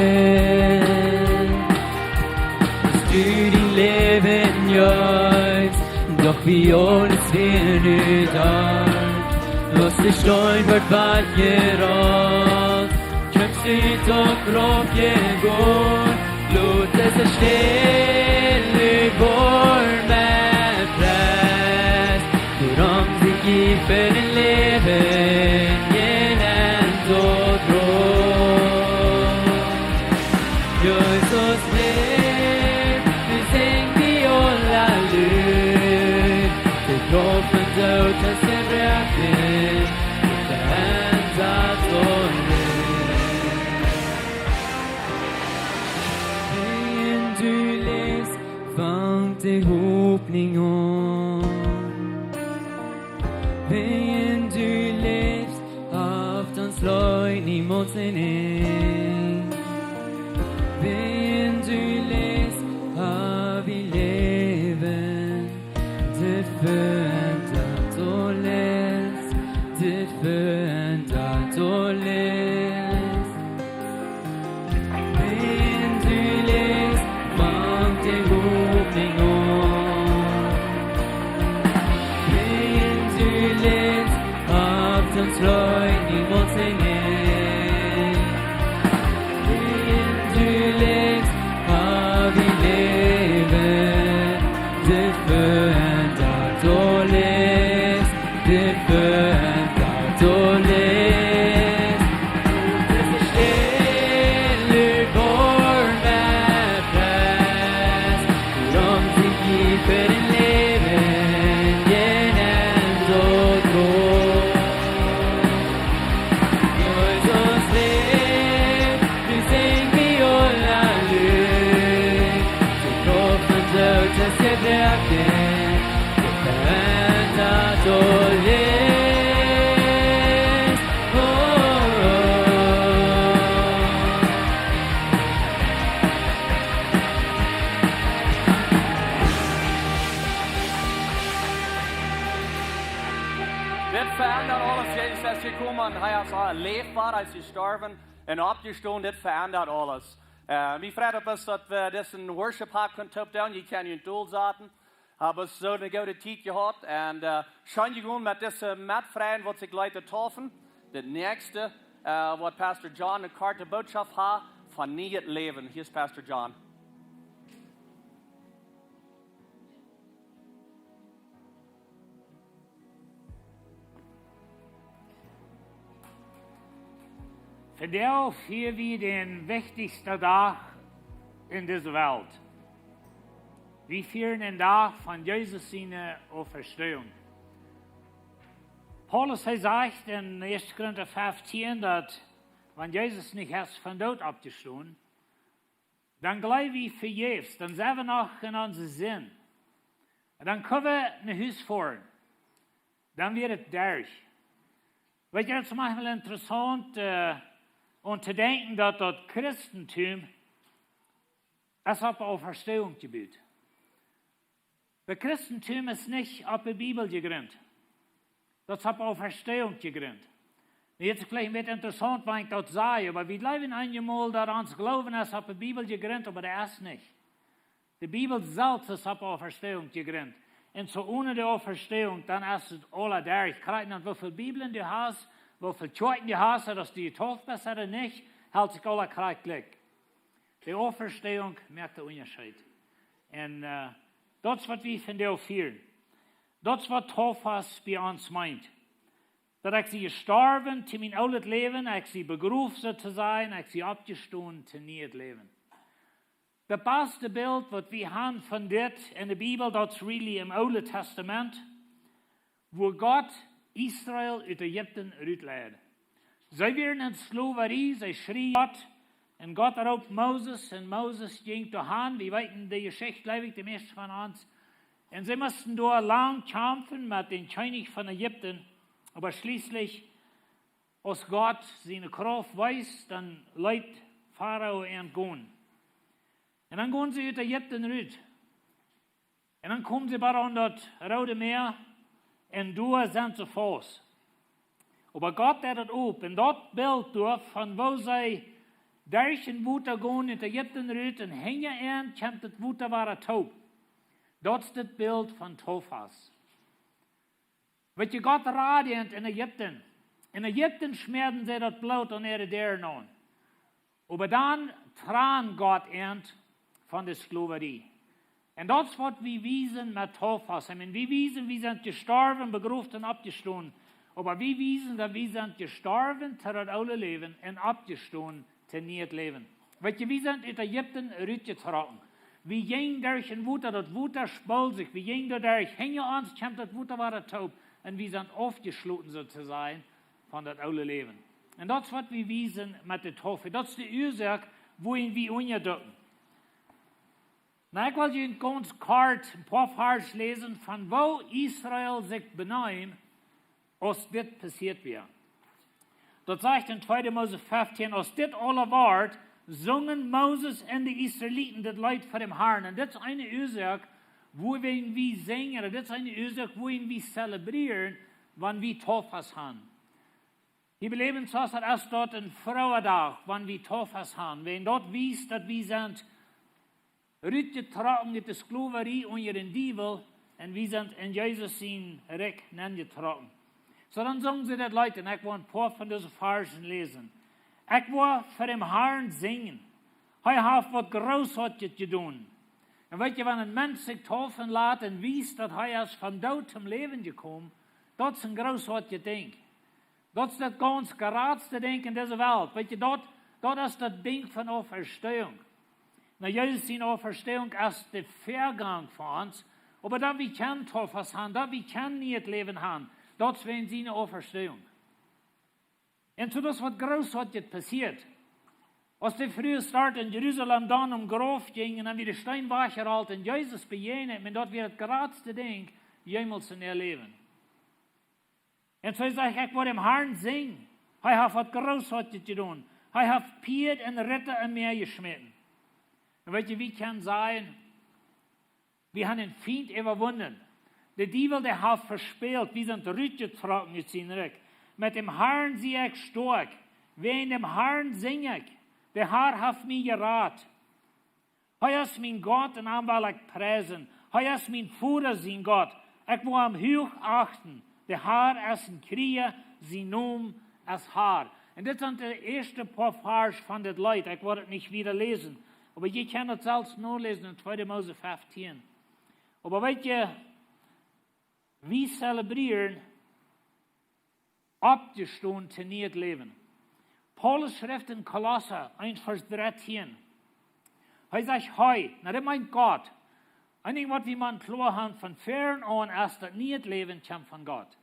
Aus du dien Läwen jeefst, doch wia aules wada derch. Aus de Steen wort wajchjerolt, kjeemst du doch raufjegonen. Lot dise Städ lud woaren met Pries, wuarom sikj jie fa äa Läwen jenen Doot brocht. Jesus läft, nu sinj wie aula Leed. De Krauft von Doot es jebroaken, du ve'endasch aul Läwen. Wan du läfst, fangt de Hopninj aun. Wan du läfst, haft ons Leet niemols een Enj. Wan du läfst, hab wie Läwen. Dit ve'endasch aules, dit ve'endasch aules. Wan du läfst, fangt de Hopninj aun. Wan du läfst, Ons Freund, die woat singen. Natürlich hab ich Leben, die verändert alles, die verändert alles. Diese Stelle, warme Preis, Darum sing wie fa daut Läwen, jenen soo groot. Jesus läft, nu sing wie aula Lück. De Krauft von Doot es jebroaken, de Welt haft aul Licht. Oh, oh, oh. Dit verändert aules. Jesus es jekomen un hee es leef, hee es jestorwen un oppjestonen. Dit verändert aules. Äh, mie freit daut, daut wie disen Worship hia kjennen toop doonen. Jie kjennen june Stool saten. Hab ons soo eene goode Tiet jehaut un, äh, scheen jegonen met dise Metfrind, waut sikj leeten deepen. Daut näakjste, äh, waut Pastor John eene korte Botschaft haft von nieet Läwen. Hia es Pastor John. Vondoag fieren wie dän wichtichsten Dach en dise Welt. Wie fieren dän Dach von Jesus siene Auferstehung. Paulus, hee sajcht en Ieeschte Korinta feftieen, daut wan Jesus nich es von Doot oppjestonen, dan jleew wie vejäfs, dan sent wie noch en onse Sind. Un dan kjenn wie no Hus foaren. Dan wia et derch. Weet jie, daut es maunchmol interessaunt, äh, om to denkjen, daut daut Christentum es opp Auferstehung jebut. Daut Christentum es nich opp de Bibel jegrunt. Daut es opp Auferstehung jegrunt. Nu, daut es veleicht een bät interessaunt, wan ekj daut saj, oba wie jleewen eenjemol, daut ons Gloowen es opp de Bibel jegrunt, oba daut es nich. De Bibel selfst es opp Auferstehung jegrunt. Un soo one de Auferstehung, dan es et aula derch. Krakjt no woo väl Bibeln du hast, woo väl Kjoakjen du hast, auf du jedeept best ooda nich, helt sikj aula krakjt jlikj. De Auferstehung moakt dän Unjascheet. Un, äh, daut es, waut wie vondoag fieren. Daut es, waut Taufas bie ons meent. Daut ekj sie jestorwen to mien oolet Läwen, ekj sie begroft, soo to sajen, ekj sie oppjestonen to nieet Läwen. Daut baste Bilt, waut wie haben von dit en de Bibel, daut es really em Oolen Tastament, woo Gott Israel ut Ägipten rutleid. See wieren en Sklowarie, see schrieejen Gott, un Gott roopt Moses, un Moses jinkj doa han. Wie weeten de Jeschicht, jleew ekj, de mieeschte von ons. Un see musten doa lang kjamfen met dän Kjennich von Ägipten, oba schlieslich, aus Gott siene Krauft wiest, dan leet Farao an gonen. Un dan gonen see ut Ägipten rut. Un dan komen see bat aun daut Roode Mäa un doa sent see faust. Oba Gott deit daut op. Un daut Bilt doa von woo see derch daut Wota gonen ut Ägipten rut un hinja an kjemt daut Wota wada toop. Daut es daut Bilt von Taufas. Weet jie, Gott rad an en Ägipten. En Ägipten schmäaden see daut Bloot aun äare Däaren aun. Oba dan trand Gott an von de Sklowarie. Un daut es, waut wie wiesen met Taufas. I mean, wie wiesen, wie sent jestorwen, begroft un oppjestonen. Oba wie wiesen, daut wie sent jestorwen to daut oole Läwen un oppjestonen to nieet Läwen. Weet jie, wie sent ut Ägipten rutjetrocken. Wie jinjen derch daut Wota, daut Wota spold sikj. Wie jinjen doa derch, hinja ons kjemt daut Wota wada toop. Un wie sent aufjeschloten, soo to sajen, von daut oole Läwen. Un daut es, waut wie wiesen met de Taufe. Daut es de Uasoak, wuarom wie unjadukjen. Nu, ekj well junt gaunz kort een poa Varsch läsen von woo Israel sikj beneem, aus dit passieet wia. Daut sajcht en tweede Mose feftieen: Aus dit aula wort, sungen Moses un de Israeliten dit Leet fa dän Harn. Un dit es eene Uasoak, wuarom wie sinjen, ooda dit es eene Uasoak, wuarom wie zelebrieren, wan wie Taufas han. Wie beläwen soo, daut es daut een frooa Dach, wan wie Taufas han. Wan daut wiest, daut wie sent rutjetrocken ut de Sklowarie unja dän Diewel un wie sent en Jesus sien Rikj nenjetrocken. Soo dan sungen see daut Leet, un ekj woa een poa von dise Varschen läsen. Ekj woa fa däm Harn sinjen. Hee haft waut Groothoatjet jedonen. Un weet jie, wan een Mensch sikj deepen lat un wiest, daut hee es vom Doot toom Läwen jekomen, daut es een groothoatjet Dinkj. Daut es daut gaunz jratste Dinkj en dise Welt. Weet jie, daut, daut es daut Dinkj von Auferstehung. Na, Jesus siene Auferstehung es de Väagank fa ons, oba daut wie kjennen Tofas han, daut wie kjennen nieet Läwen han, daut es wäajen siene Auferstehung. Un soo daut es waut Groothoatjet passieet. Aus de Frues doa en Jerusalem dan om Grauf jinjen un dan wia de Steen wajchjerolt un Jesus bejäajnen, un daut wia daut jratste Dinkj jemols en äa Läwen. Un see sajcht: Ekj woa däm Harn sinjen. Hee haft waut Groothoatjet jedonen. Hee haft Pieed un Ritta em Mäa jeschmäten. Un weet jie, wie kjennen sajen, wie haben dän Fient äwawunnen. De Diewel, dee haft vespält. Wie sent rutjetrocken ut sien Rikj. Met däm Harn sie ekj stoakj. Wäajen däm Harn sinj ekj. De Har haft mie jerat. Hee es mien Gott un am well ekj priesen. Hee es mien Voda sien Gott. Ekj woa am huach achten. De Har es een Kjrieja, sien Nomen es Har. Un dit sent de ieeschte poa Varsch von dit Leet. Ekj woa daut nich wieda läsen. Oba jie kjennen daut selfst noläsen en tweede Mose feftieen. Oba weet jie, wie zelebrieren oppjestonen to nieet Läwen. Paulus schrift en Kolossa eent Varsch dartieen. Hee sajcht: Hee, na, daut meent Gott. Een Dinkj waut wie motten kloa han von väaren aun es, daut nieet Läwen kjemt von Gott.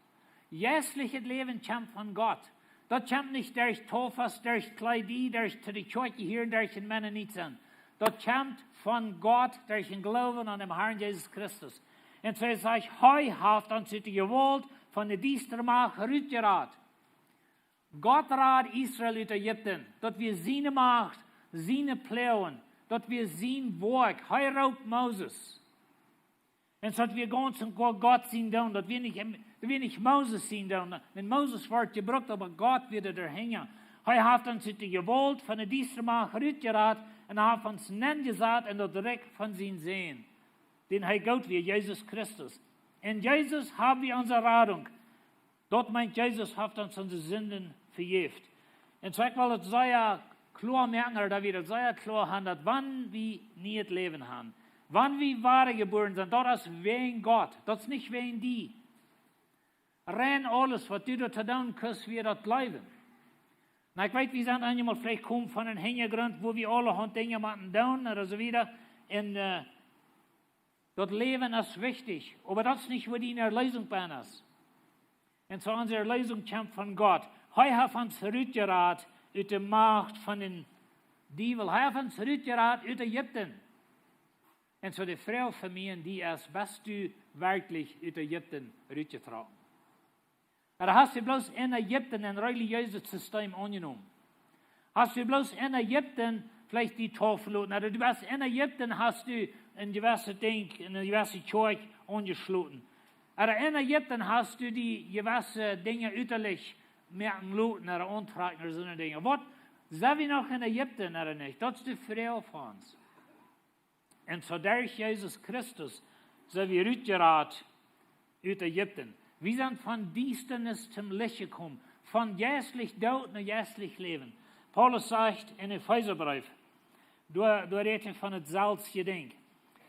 Jeistlichet Läwen kjemt von Gott. Daut kjemt nich derch Tofas, derch Kjleeda, derch to de Kjoakj jehieren, derch een Mennonit sennen. Daut kjemt von Gott derch dän Gloowen aun däm Harn Jesus Christus. Un see sajcht: Hee haft ons ut de Jewault von de diestre Macht rutjerat. Gott rad Israel ut Ägipten. Daut wia siene Macht, siene Ploagen, daut wia sien Woakj. Hee roopt Moses. Un daut wia gaunz un goa Gott sien Doonen. Daut wia nich, daut wia nich Moses sien Doonen. Wan Moses wort jebrukt, oba Gott wia doa hinja. Hee haft ons ut de Jewault von de diestre Macht rutjerat un haft ons nenjesat en daut Rikj von sien Sän, dän hee jeef, wia Jesus Christus. En Jesus hab wie onse Radunk. Daut meent, Jesus haft ons onse Sinden vejäft. Un soo, ekj well daut sea kloa moaken, daut wie daut sea kloa han, daut wan wie nieet Läwen han, wan wie wadajebuaren sent, daut es wäajen Gott, daut es nich wäajen die. Rein aules waut du doa to doonen hast, wia daut Läwen. Na, ekj weet, wie sent eenjemol veleicht komen von een Hinjagrunt, wua wie aulahaunt Dinja motten doonen ooda soo wieda. Un, äh, daut Läwen es wichtich, oba daut es nich, wua diene Erlösung bennen es. Un soo, onse Erlösung kjemt von Gott. Hee haft ons rutjerat ut de Macht von dän Diewel. Hee haft ons rutjerat ut Ägipten. Un soo, de Froag fa mie un die es: Best du werkjlich ut Ägipten rutjetrocken? Ooda hast du bloos en Ägipten een relijeeset System aunjenomen? Hast du bloos en Ägipten veleicht die deepen loten? Ooda du best en Ägipten, hast du een jewesset Dinkj, eene jewesse Kjoakj aunjeschloten? Ooda en Ägipten hast du die jewesse Dinja uttalich moaken loten ooda auntrakjen ooda soone Dinja? Waut, sent wie noch en Ägipten ooda nich? Daut es de Froag fa ons. Un soo derch Jesus Christus sent wie rutjerat ut Ägipten. Wie sent von Diestanis toom Licht jekomen, von jeistlich Doot no jeistlich Läwen. Paulus sajcht em Efeesabreef, doa, doa rät hee von daut selfstje Dinkj.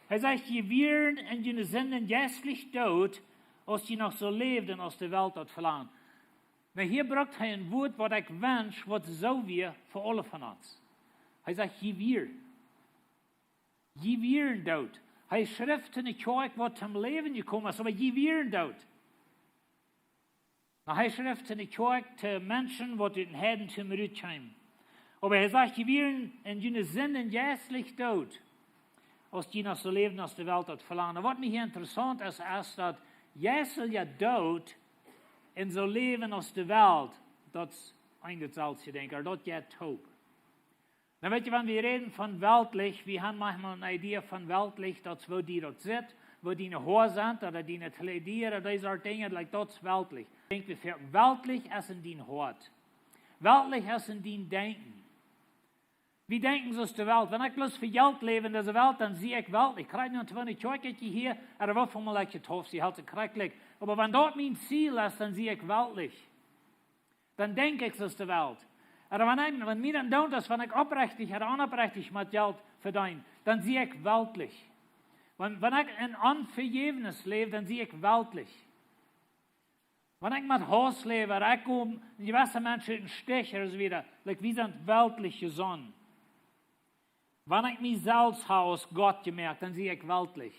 Hee sajcht: Jie wieren en june Sinden jeistlich doot, aus jie noch soo läwden, aus de Welt daut velangt. Nu, hia brukt hee een Wuat, waut ekj wensch, waut soo wia fa aule von ons. Hee sajcht: Jie wieren. Jie wieren doot. Hee schrift to ne Kjoakj, waut toom Läwen jekomen es, oba jie wieren doot. Nu, hee schrift to ne Kjoakj, to Menschen, waut ut dän Heidentum rutkjeemen. Oba hee sajcht: Jie wieren en june Sinden jeistlich doot, aus jie noch soo läwden, aus de Welt daut velangt. Waut mie hia interessaunt es, es daut jeistlich doot un soo läwen aus de Welt, daut es eent un daut selfstje Dinkj, daut jeit toop. Nu, weet jie, wan wie räden von weltlich, wie haben maunchmol ne Idee von weltlich, daut es, woo die daut sitt, woo diene Hoa sent, ooda diene Kjleeda, ooda dee Sort Dinja, like, daut es weltlich. Denkj wie, fa weltlich es en dien Hoat. Weltlich es en dien Denkjen. Wie denkjen soo aus de Welt. Wan ekj bloos fa Jelt läw en dise Welt, dan sie ekj weltlich. Ekj kjrieech nu tweehundat Kjoakjes hia, ooda woo väl mol ekj jetauft sie, helt sikj krakjt jlikj. Oba wan daut mien Ziel es, dan sie ekj weltlich. Dan denkj ekj soo aus de Welt. Ooda wan ekj, wan mie daut doont, aus wan ekj oprechtich ooda onoprechtich met Jelt vedeen, dan sie ekj weltlich. Wan, wan ekj en Onvejäwnis läw, dan sie ekj weltlich. Wan ekj met Hauss läw, ooda ekj go jewesse Menschen em Stich ooda soo wieda, like, wie sent weltlich jesonnen. Wan ekj mie selfst ha aus Gott jemoakt, dan sie ekj weltlich.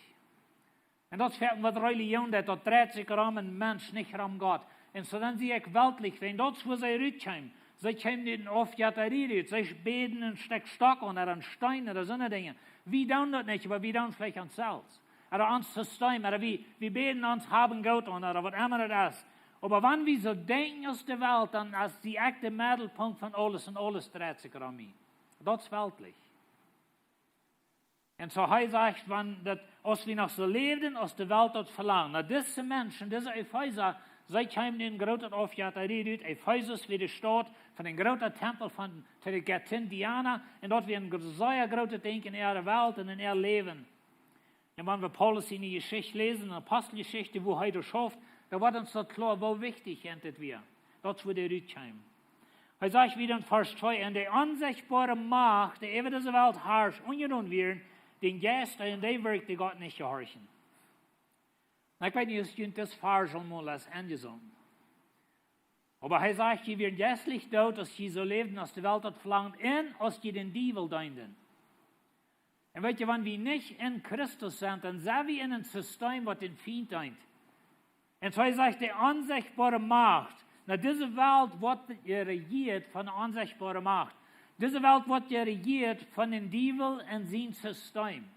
Un daut es waut Relijoon deit, daut dreit sikj rom een Mensch, nich rom Gott. Un soo dan sie ekj weltlich, wan daut es wua see rutkjeemen. See kjeemen ut eene Aufjettarie rut. See bäden een Stekj Stock ooda een Steen ooda soone Dinja. Wie doonen daut nich, oba wie doonen veleicht ons selfst. Ooda ons System, ooda wie, wie bäden ons Hab un Goot aun, ooda waut emma daut es. Oba wan wie soo denkjen aus de Welt, dan es ekj de Meddelpunkt von aules un aules dreit sikj rom mie. Daut es weltlich. Un soo hee sajcht, wan daut, aus wie noch soo läwden, aus de Welt daut velangt. Na, dise Menschen, dise Efeesa, see kjeemen en eene groote Aufjettarie rut. Efesus wia de Staut von een grooten Tempel von, to de Göttin Diana. Un daut wia een gro-, sea grootet Dinkj en äare Welt un en äa Läwen. Un wan wie Paulus siene Jeschicht läsen, en Aposteljeschicht, wua hee doa schauft, dan woat ons daut kloa, woo wichtich an dit wia. Daut es wua dee rutkjeemen. Hee sajcht wieda en Varsch twee: "Un de onsechtboare Macht, dee äwa dise Welt harscht, unjedonen wieren, dän Jeist, dee en dee wirkjt, dee Gott nich jehorchen." Na, ekj weet nich, aus jie dit Varsch aul mol es aunjeseenen. Oba hee sajcht, jie wieren jeistlich doot, aus jie soo läwden, aus de Welt daut velangt, un aus jie dän Diewel deenden. Un weet jie, wan wie nich en Christus sent, dan sent wie en een System, waut dän Fient deent. Un soo hee sajcht, de onsechtboare Macht. Na, dise Welt woat jerejieet von de onsechtboare Macht. Dise Welt woat jerejieet von dän Diewel un sien System.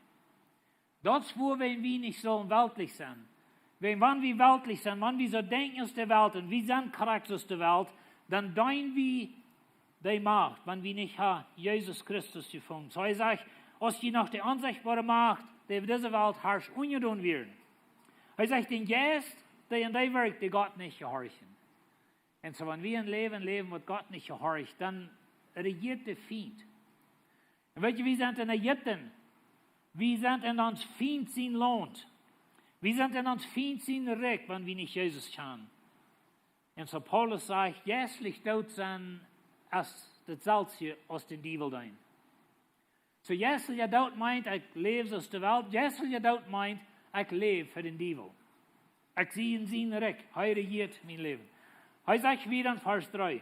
Daut es wua wie nich sellen weltlich sennen. Wan, wan wie weltlich sent, wan wie soo denkjen aus de Welt, un wie sent krakjt aus de Welt, dan deenen wie dee Macht, wan wie nich ha Jesus Christus jefungen. Soo hee sajcht, aus jie noch de onsechtboare Macht, dee äwa dise Welt harscht, unjedonen wieren. Hee sajcht, dän Jeist, dee en dee wirkjt, dee Gott nich jehorchen. Un soo, wan wie een Läwen läwen, waut Gott nich jehorcht, dan rejieet de Fient. Un weet jie, wie sent en Ägipten. Wie sent en ons Fient sien Launt. Wie sent en ons Fient sien Rikj, wan wie nich Jesus kjanen. Un soo Paulus sajcht, jeistlich doot sennen es daut selwje aus dän Diewel deenen. Soo jeistlich doot meent, ekj läw soo aus de Welt. Jeistlich doot meent, ekj läw fa dän Diewel. Ekj sie en sien Rikj, hee rejieet mien Läwen. Hee sajcht wieda en Varsch dree: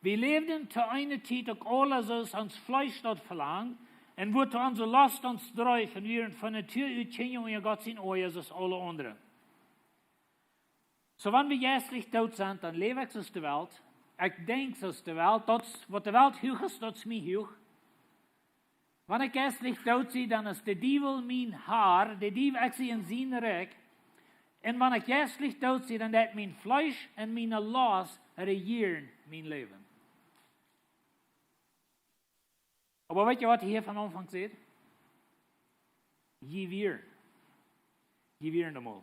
"Wie läwden to eene Tiet uk aule soo aus ons Fleesch daut velangt, un woo to onse Lost ons dreef, un wieren von Natua ut Kjinja unja Gott sien Oaja soo aus aule aundre." Soo, wan wie jeistlich doot sent, dan läw ekj soo aus de Welt. Ekj denkj soo aus de Welt. Daut es, waut de Welt huach es, daut es mie huach. Wan ekj jeistlich doot sie, dan es de Diewel mien Har, de Diewel, ekj sie en sien Rikj. Un wan ekj jeistlich doot sie, dan deit mien Fleesch un miene Lost rejieren mien Läwen. Oba weet jie, waut hee hia von Aunfank sajcht? Jie wieren. Jie wieren emol.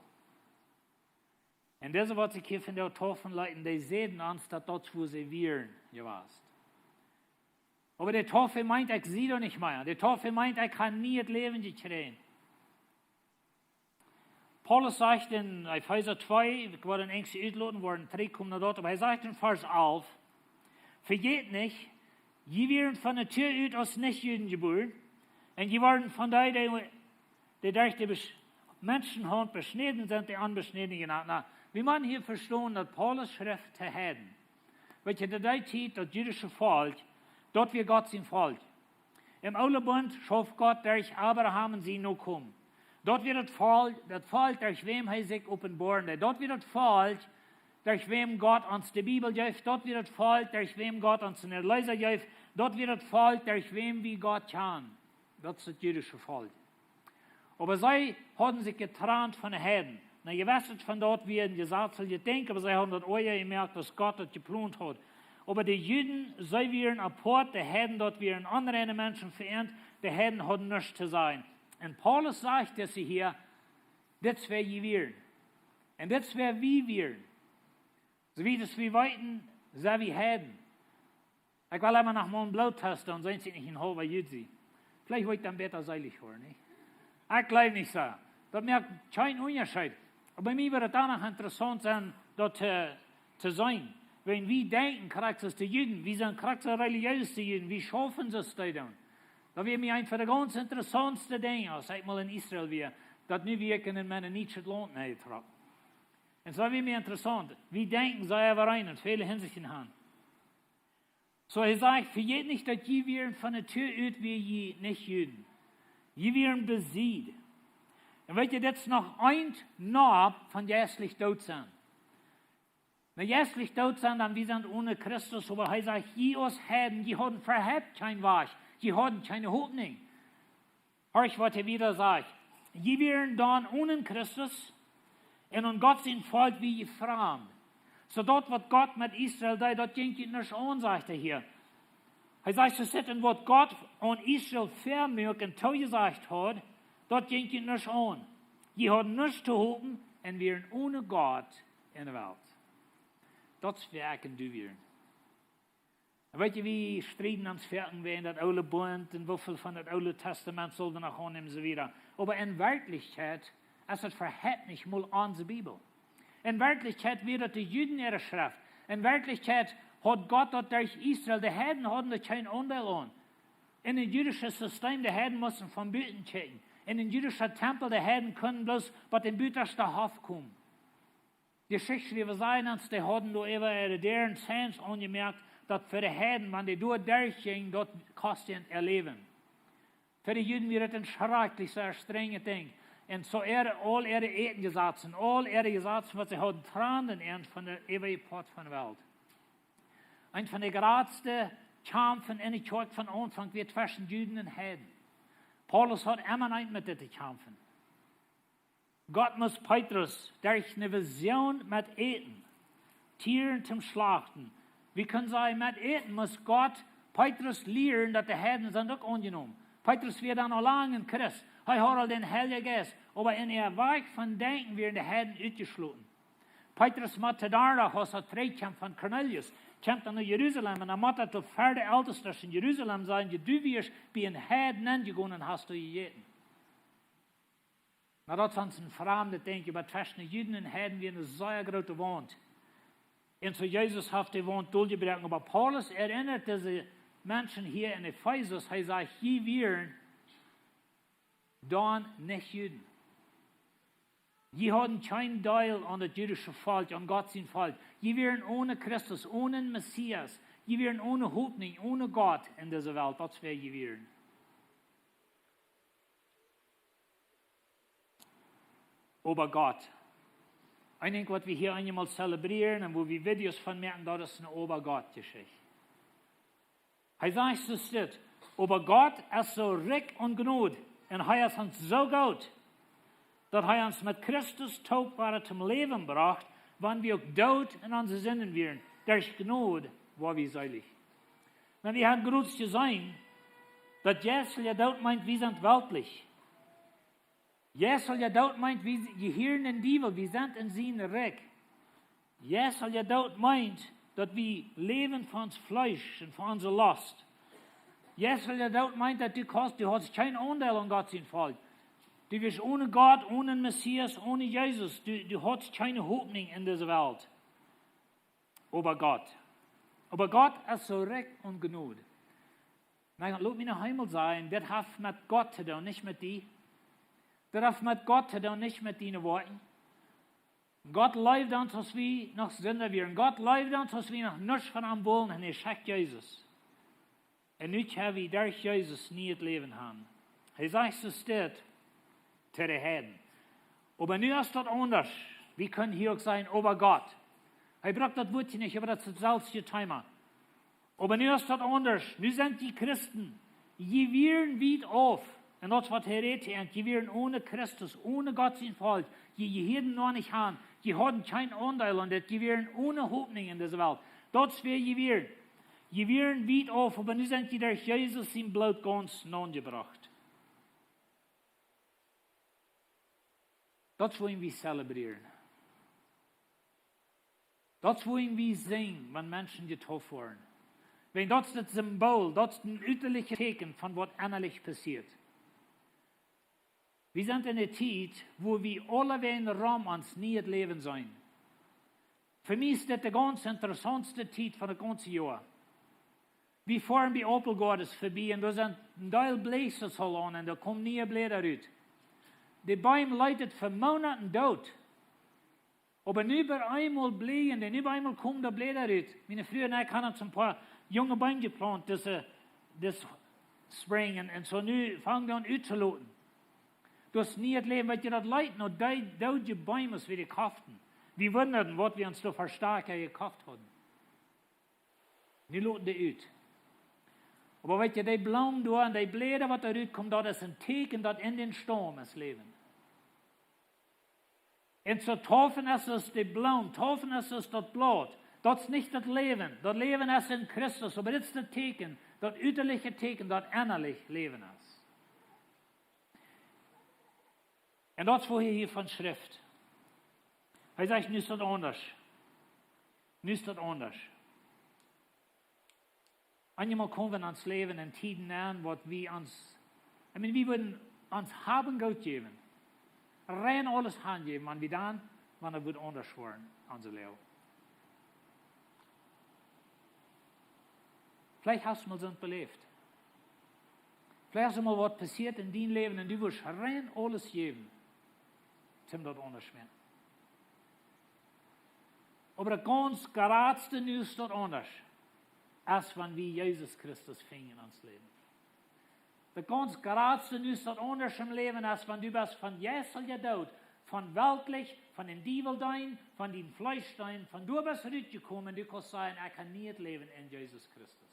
Un dise, waut sikj hia von de Taufe leeten, dee säden ons, daut daut wua see wieren jewast. Oba de Taufe meent, ekj sie doa nich mea. De Taufe meent, ekj ha nie daut Läwen jekjräajen. Paulus sajcht en Efeesa twee, ekj woa een eensje utloten, woaren trigj komen no daut, oba hee sajcht en Varsch alf: "Vejät nich, jie wieren von Natua ut aus Nichjuden jebuaren, un jie worden von dee, dee, dee derch de Besch-, Menschenhaunt beschnäden sent, de Onbeschnädne jenant." Na, wie motten hia vestonen, daut Paulus schrift to Heiden. Weet jie, to dee Tiet, daut jüdische Volkj, daut wia Gott sien Volkj. Em Oolen Bunt schauf Gott derch Abraham un siene Nokomen. Daut wia daut Volkj, daut Volkj, derch wäm hee sikj openboaren deed. Daut wia daut Volkj, derch wäm Gott ons de Bibel jeef. Daut wia daut Volkj, derch wäm Gott ons een Erleesa jeef. Daut wia daut Volkj, derch wäm wie Gott kjanen. Daut es daut jüdische Volkj. Oba see hauden sikj jetrant von de Heiden. Na, jie weeten, von daut wia een Jesaz aul jedenkt, oba see hauden daut Oaja jemoakt, aus Gott daut jeplont haud. Oba de Juden, see wieren apoat, de Heiden, daut wieren onreine Menschen fa an, de Heiden hauden nuscht to sajen. Un Paulus sajcht dise hia, dit es wäa jie wieren. Un dit es wäa wie wieren. Soo wiet aus wie weeten, sent wie Heiden. Ekj well emma noch mol een Bloottest doonen, seenen see nich een haulwa Jud sie. Veleicht woa ekj dan bäta seelich woaren, nich? Ekj jleew nich soo. Daut moakt kjeen Unjascheet. Oba bie mie wudd daut dan noch interessaunt sennen, daut to, to seenen. Wan wie denkjen, krakjt soo aus de Juden, wie sent krakjt soo relijees aus de Juden, wie schaufen soo aus dee doonen. Daut wia mie eent von de gaunz interessaunste Dinja, aus ekj mol en Israel wia, daut nu wia ekj en een mennonietschet Launt nenjetrocken. Un soo wia mie interessaunt, wie denkjen soo äwareen en väle Hinsichten aun. Soo, hee sajcht, vejät nich, daut jie wieren von Natua ut, wia jie nich Juden. Jie wieren besied. Un weet jie, dit es noch een Nopp von jeistlich doot sennen. Wan jeistlich doot sennen, dan wie sent one Christus, oba hee sajcht, jie aus Heiden, jie hauden äwahaupt kjeen Wajch, jie hauden kjeene Hopninj. Horcht, waut hee wieda sajcht. Jie wieren dan onen Christus un aun Gott sien Volkj wia jie framd. Soo daut, waut Gott met Israel deed, daut jinkj junt nuscht aun, sajcht hee hia. Hee sajcht, soo aus dit, un waut Gott aun Israel väamuak un toojesajcht haud, daut jinkj junt nuscht aun. Jie hauden nuscht to hopen un wieren one Gott en de Welt. Daut es wäa ekj un du wieren. Un weet jie, wie strieden ons foaken wäajen daut oole Bunt un woo väl von daut Oole Tastament sull wie noch aunnämen un soo wieda. Oba en Werkjlichkjeit es daut äwahaupt nich mol onse Bibel. En Werkjlichkjeit wia daut de Juden äare Schreft. En Werkjlichkjeit haud Gott daut derch Israel. De Heiden hauden doa kjeen Aundeel aun. En een jüdischet System, de Heiden musten von buten kjikjen. En een jüdischet Tempel, de Heiden kunnen bloos bat dän butaschten Hoff komen. De Jeschichtschriewa sajen ons, dee hauden doa äwa äare Däaren Signs aunjemoakt, daut fa de Heiden, wan dee doa derchjinjen, daut kost an äa Läwen. Fa de Juden wia daut een schrakjlich sea strenjet Dinkj. Un soo äare, aul äare Ätenjesazen, aul äare Jesazen, waut see hauden, tranden an von de äwaje Poat von de Welt. Eent von de jratste Kjamfen en de Kjoakj von Aunfank wia tweschen Juden un Heiden. Paulus haud emma eent met dit to kjamfen. Gott must Petrus derch eene Vision met Äten, Tieren toom Schlachten. Wie kjennen sajen, met Äten must Gott Petrus lieren, daut de Heiden sent uk aunjenomen. Petrus wia dan aul lang een Christ. Hee haud aul dän Heiljen Jeist. Oba en äa Wajch von denkjen wieren de Heiden utjeschloten. Petrus mott doaderch, aus hee trigjkjemt von Kornelius, kjemt hee no Jerusalem un dan mott hee to de Eltestasch en Jerusalem sajen, jo, du wieescht bie een Heiden nenjegonen un hast doa jejäten. Nu, daut es ons een framdet Dinkj, oba tweschen de Juden un Heiden wia eene sea groote Waunt. Un soo Jesus haft de Waunt doljebrakt. Oba Paulus erinnert dise Menschen hia en Efesus, hee sajcht, jie wieren dan nich Juden. Jie hauden kjeen Deel aun daut jüdische Volkj, aun Gott sien Volkj. Jie wieren one Christus, one Messias. Jie wieren one Hopninj, one Gott en dise Welt. Daut es wäa jie wieren. Oba Gott. Een Dinkj, waut wie hia eenjemol zelebrieren un wua wie Videos von moaken, daut es eene Oba-Gott-Jeschicht. Hee sajcht soo aus dit: Oba Gott es soo rikj en Jnod un hee es ons soo goot, daut hee ons met Christus toop wada toom Läwen brocht, wan wie uk doot en onse Sinden wieren. Derch Jnod woa wie seelich. Nu, wie haben jrod jeseenen, daut jeistelja Doot meent, wie sent weltlich. Jeistelja Doot meent, wie jehieren dän Diewel, wie sent en sien Rikj. Jeistelja Doot meent, daut wie läwen fa ons Fleesch un fa onse Lost. Jeistelja Doot meent, daut du kaust, du hast kjeen Aundeel aun Gott sien Volkj. Du wieescht one Gott, one Messias, one Jesus. Du, du hast kjeene Hopninj en dise Welt. Oba Gott. Oba Gott es soo rikj en Jnod. Nu, lot mie noch eemol sajen, dit haft met Gott to doonen, nich met die. Dit haft met Gott to doonen, nich met diene Woakjen. Gott leeft ons, aus wie noch Sinda wieren. Gott leeft ons, aus wie noch nuscht von am wullen, un hee schekjt Jesus. Un nu kjenn wie derch Jesus nieet Läwen haben. Hee sajcht soo aus dit to de Heiden. Oba nu es daut aundasch. Wie kjennen hia uk sajen, oba Gott. Hee brukt daut Wuat nich, oba daut es daut selwje Thema. Oba nu es daut aundasch. Nu sent jie Christen. Jie wieren wiet auf. Un daut es waut hee rät hia. Jie wieren one Christus, one Gott sien Volkj. Jie, jie hieeden noch nich aun. Jie hauden kjeen Aundeel aun dit. Jie wieren one Hopninj en dise Welt. Daut es wäa jie wieren. Jie wieren wiet auf, oba nu sent jie derch Jesus sien Bloot gaunz nopp jebrocht. Daut es wuarom wie zelebrieren. Daut es wuarom wie sinjen, wan Menschen jedeept woaren. Wan daut es daut Symbool, daut es een uterlichet Teakjen von waut ennalich passieet. Wie sent en eene Tiet, wua wie aulewäajen rom ons nieet Läwen seenen. Fa mie es dit de gaunz interessaunste Tiet von daut gaunze Joa. Wie foaren bie Opel Goades verbie un doa sent een Deel Bläsers aul aun un doa komen niee Bläda rut. De Beem leeten fa Moonaten doot. Oba nu bie eemol blieejen dee, nu bie eemol komen doa Bläda rut. Miene Fru un ekj haben ons een poa junge Beem jeplaunt, dise, dis Spring, un, un soo nu fangen dee aun uttoloten. Daut es nieet Läwen, weetst du, daut leet no dee doodje Beem aus wie dee koften. Wie wundaden, waut wie ons doa fa Stoakja jekoft hauden. Nu loten dee ut. Oba weetst du, dee Bloom doa un dee Bläda, waut doa rutkomen, daut es een Teakjen, daut en dän Staum es Läwen. Un soo tieekjen es aus de Bloom, tieekjen es aus daut Blaut. Daut es nich daut Läwen. Daut Läwen es en Christus, oba dit es daut Teakjen, daut uterliche Teakjen, daut ennalich Läwen es. Un daut es, wua hee hia von schrift. Hee sajcht, nu es daut aundasch. Nu es daut aundasch. Eenjemol komen wie en ons Läwen en Tieden aun, waut wie ons, I mean, wie wudden ons Haben Goot jäwen, rein aules hanjäwen, wan wie dan, wan et wudd aundasch woaren, onse Läwen. Veleicht hast du mol soont beläft. Veleicht es mol waut passieet en dien Läwen un du wurscht rein aules jäwen, om daut aundasch to moaken. Oba daut gaunz jratste nu es daut aundasch, es wan wie Jesus Christus finjen en ons Läwen. Daut gaunz jratste nu es daut aundasch em Läwen, es wan du best von jeistlicha Doot, von weltlich, von dän Diewel deenen, von dien Fleesch deenen, von doa best rutjekomen, du kaust sajen, ekj hab nieet Läwen en Jesus Christus.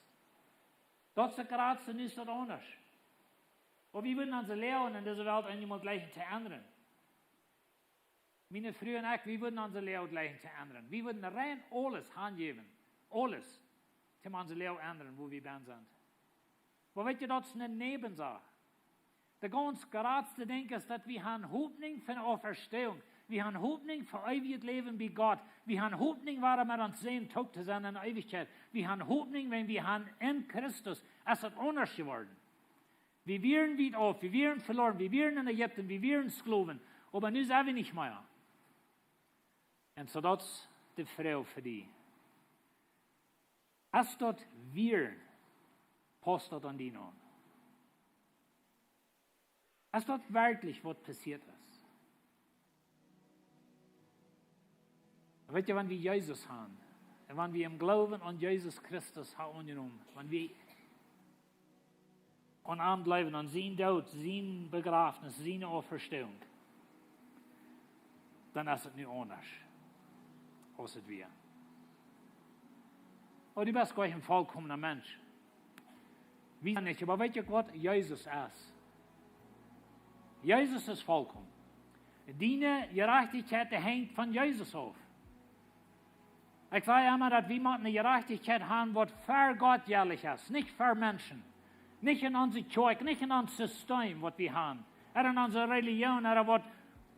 Daut es daut jratste nu es daut aundasch. Oba wie wudden onse Läwen en dise Welt eenjemol jleichen to endren. Miene Fru un ekj, wie wudden onse Läwen jleichen to endren. Wie wudden rein aules hanjäwen. Aules. Om onse Läwen endren, wua wie bie sent. Oba weetst du, daut es eene Näwensach. Daut gaunz jratste Dinkj es, daut wie haben Hopninj fa eene Auferstehung. Wie haben Hopninj fa eewjet Läwen bie Gott. Wie haben Hopninj, wada met ons seenen toop to sennen en Eewichkjeit. Wie haben Hopninj, wan wie haben en Christus. Es daut aundasch jeworden. Wie wieren wiet auf, wie wieren veloaren, wie wieren en Ägipten, wie wieren Sklowen. Oba nu sent wie nich mea. Un soo daut es de Froag fa die. Es daut wieren, pausst daut aun die aun? Es daut werkjlich waut passieet es? Weetst du, wan wie Jesus haben, un wan wie em Gloowen aun Jesus Christus haben aunjenomen, wan wie aun am jleewen, aun sienen Doot, sien Bejrafnis, siene Auferstehung, dan es et nu aundasch, aus et wia. Oh, du best jlikj een volkomna Mensch. Wie sent nich, oba weetst du waut? Jesus es. Jesus es volkomen. Diene Jerajchtichkjeit, dee henjt von Jesus auf. Ekj saj emma, daut wie motten eene Jerajchtichkjeit haben, waut ver Gott jelich es, nich ver Menschen. Nich en onse Kjoakj, nich en ons System, waut wie haben. Ooda en onse Relijoon, ooda waut,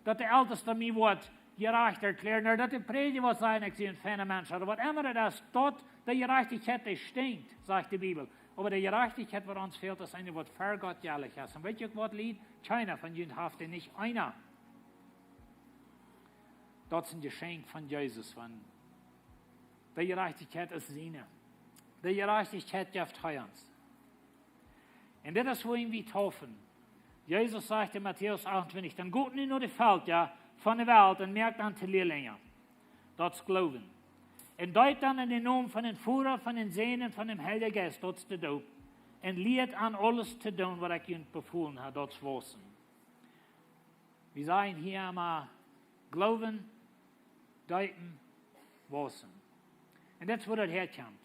daut de Eltesta mie woat jerajcht erkjläaren, ooda daut de Prädja woat sajen, ekj sie een feina Mensch, ooda waut emma daut es, daut de Jerajchtichkjeit, dee stinkjt, sajcht de Bibel. Oba de Jerajchtichkjeit, waut ons fält, es eene, waut ver Gott jelich es. Un weetst du waut, Lied? Kjeena von junt haft dee, nich eena. Daut es een Jeschenkj von Jesus, wan de Jerajchtichkjeit es siene. De Jerajchtichkjeit jeft hee ons. Un dit es, wua wie taufen. Jesus sajcht en Matäus achtuntwintich: Dan got nu no de Velkja von de Welt un moakt an to Lierlinja. Daut es Gloowen. Un deept an en dän Nomen von dän Voda, von dän Sän un von dän Heiljen Jeist, daut es de Doop. Un lieet an aules to doonen, waut ekj junt befolen hab, daut es waussen. Wie sajen hia emma: Gloowen, deepen, waussen. Un daut es, wua daut häakjemt.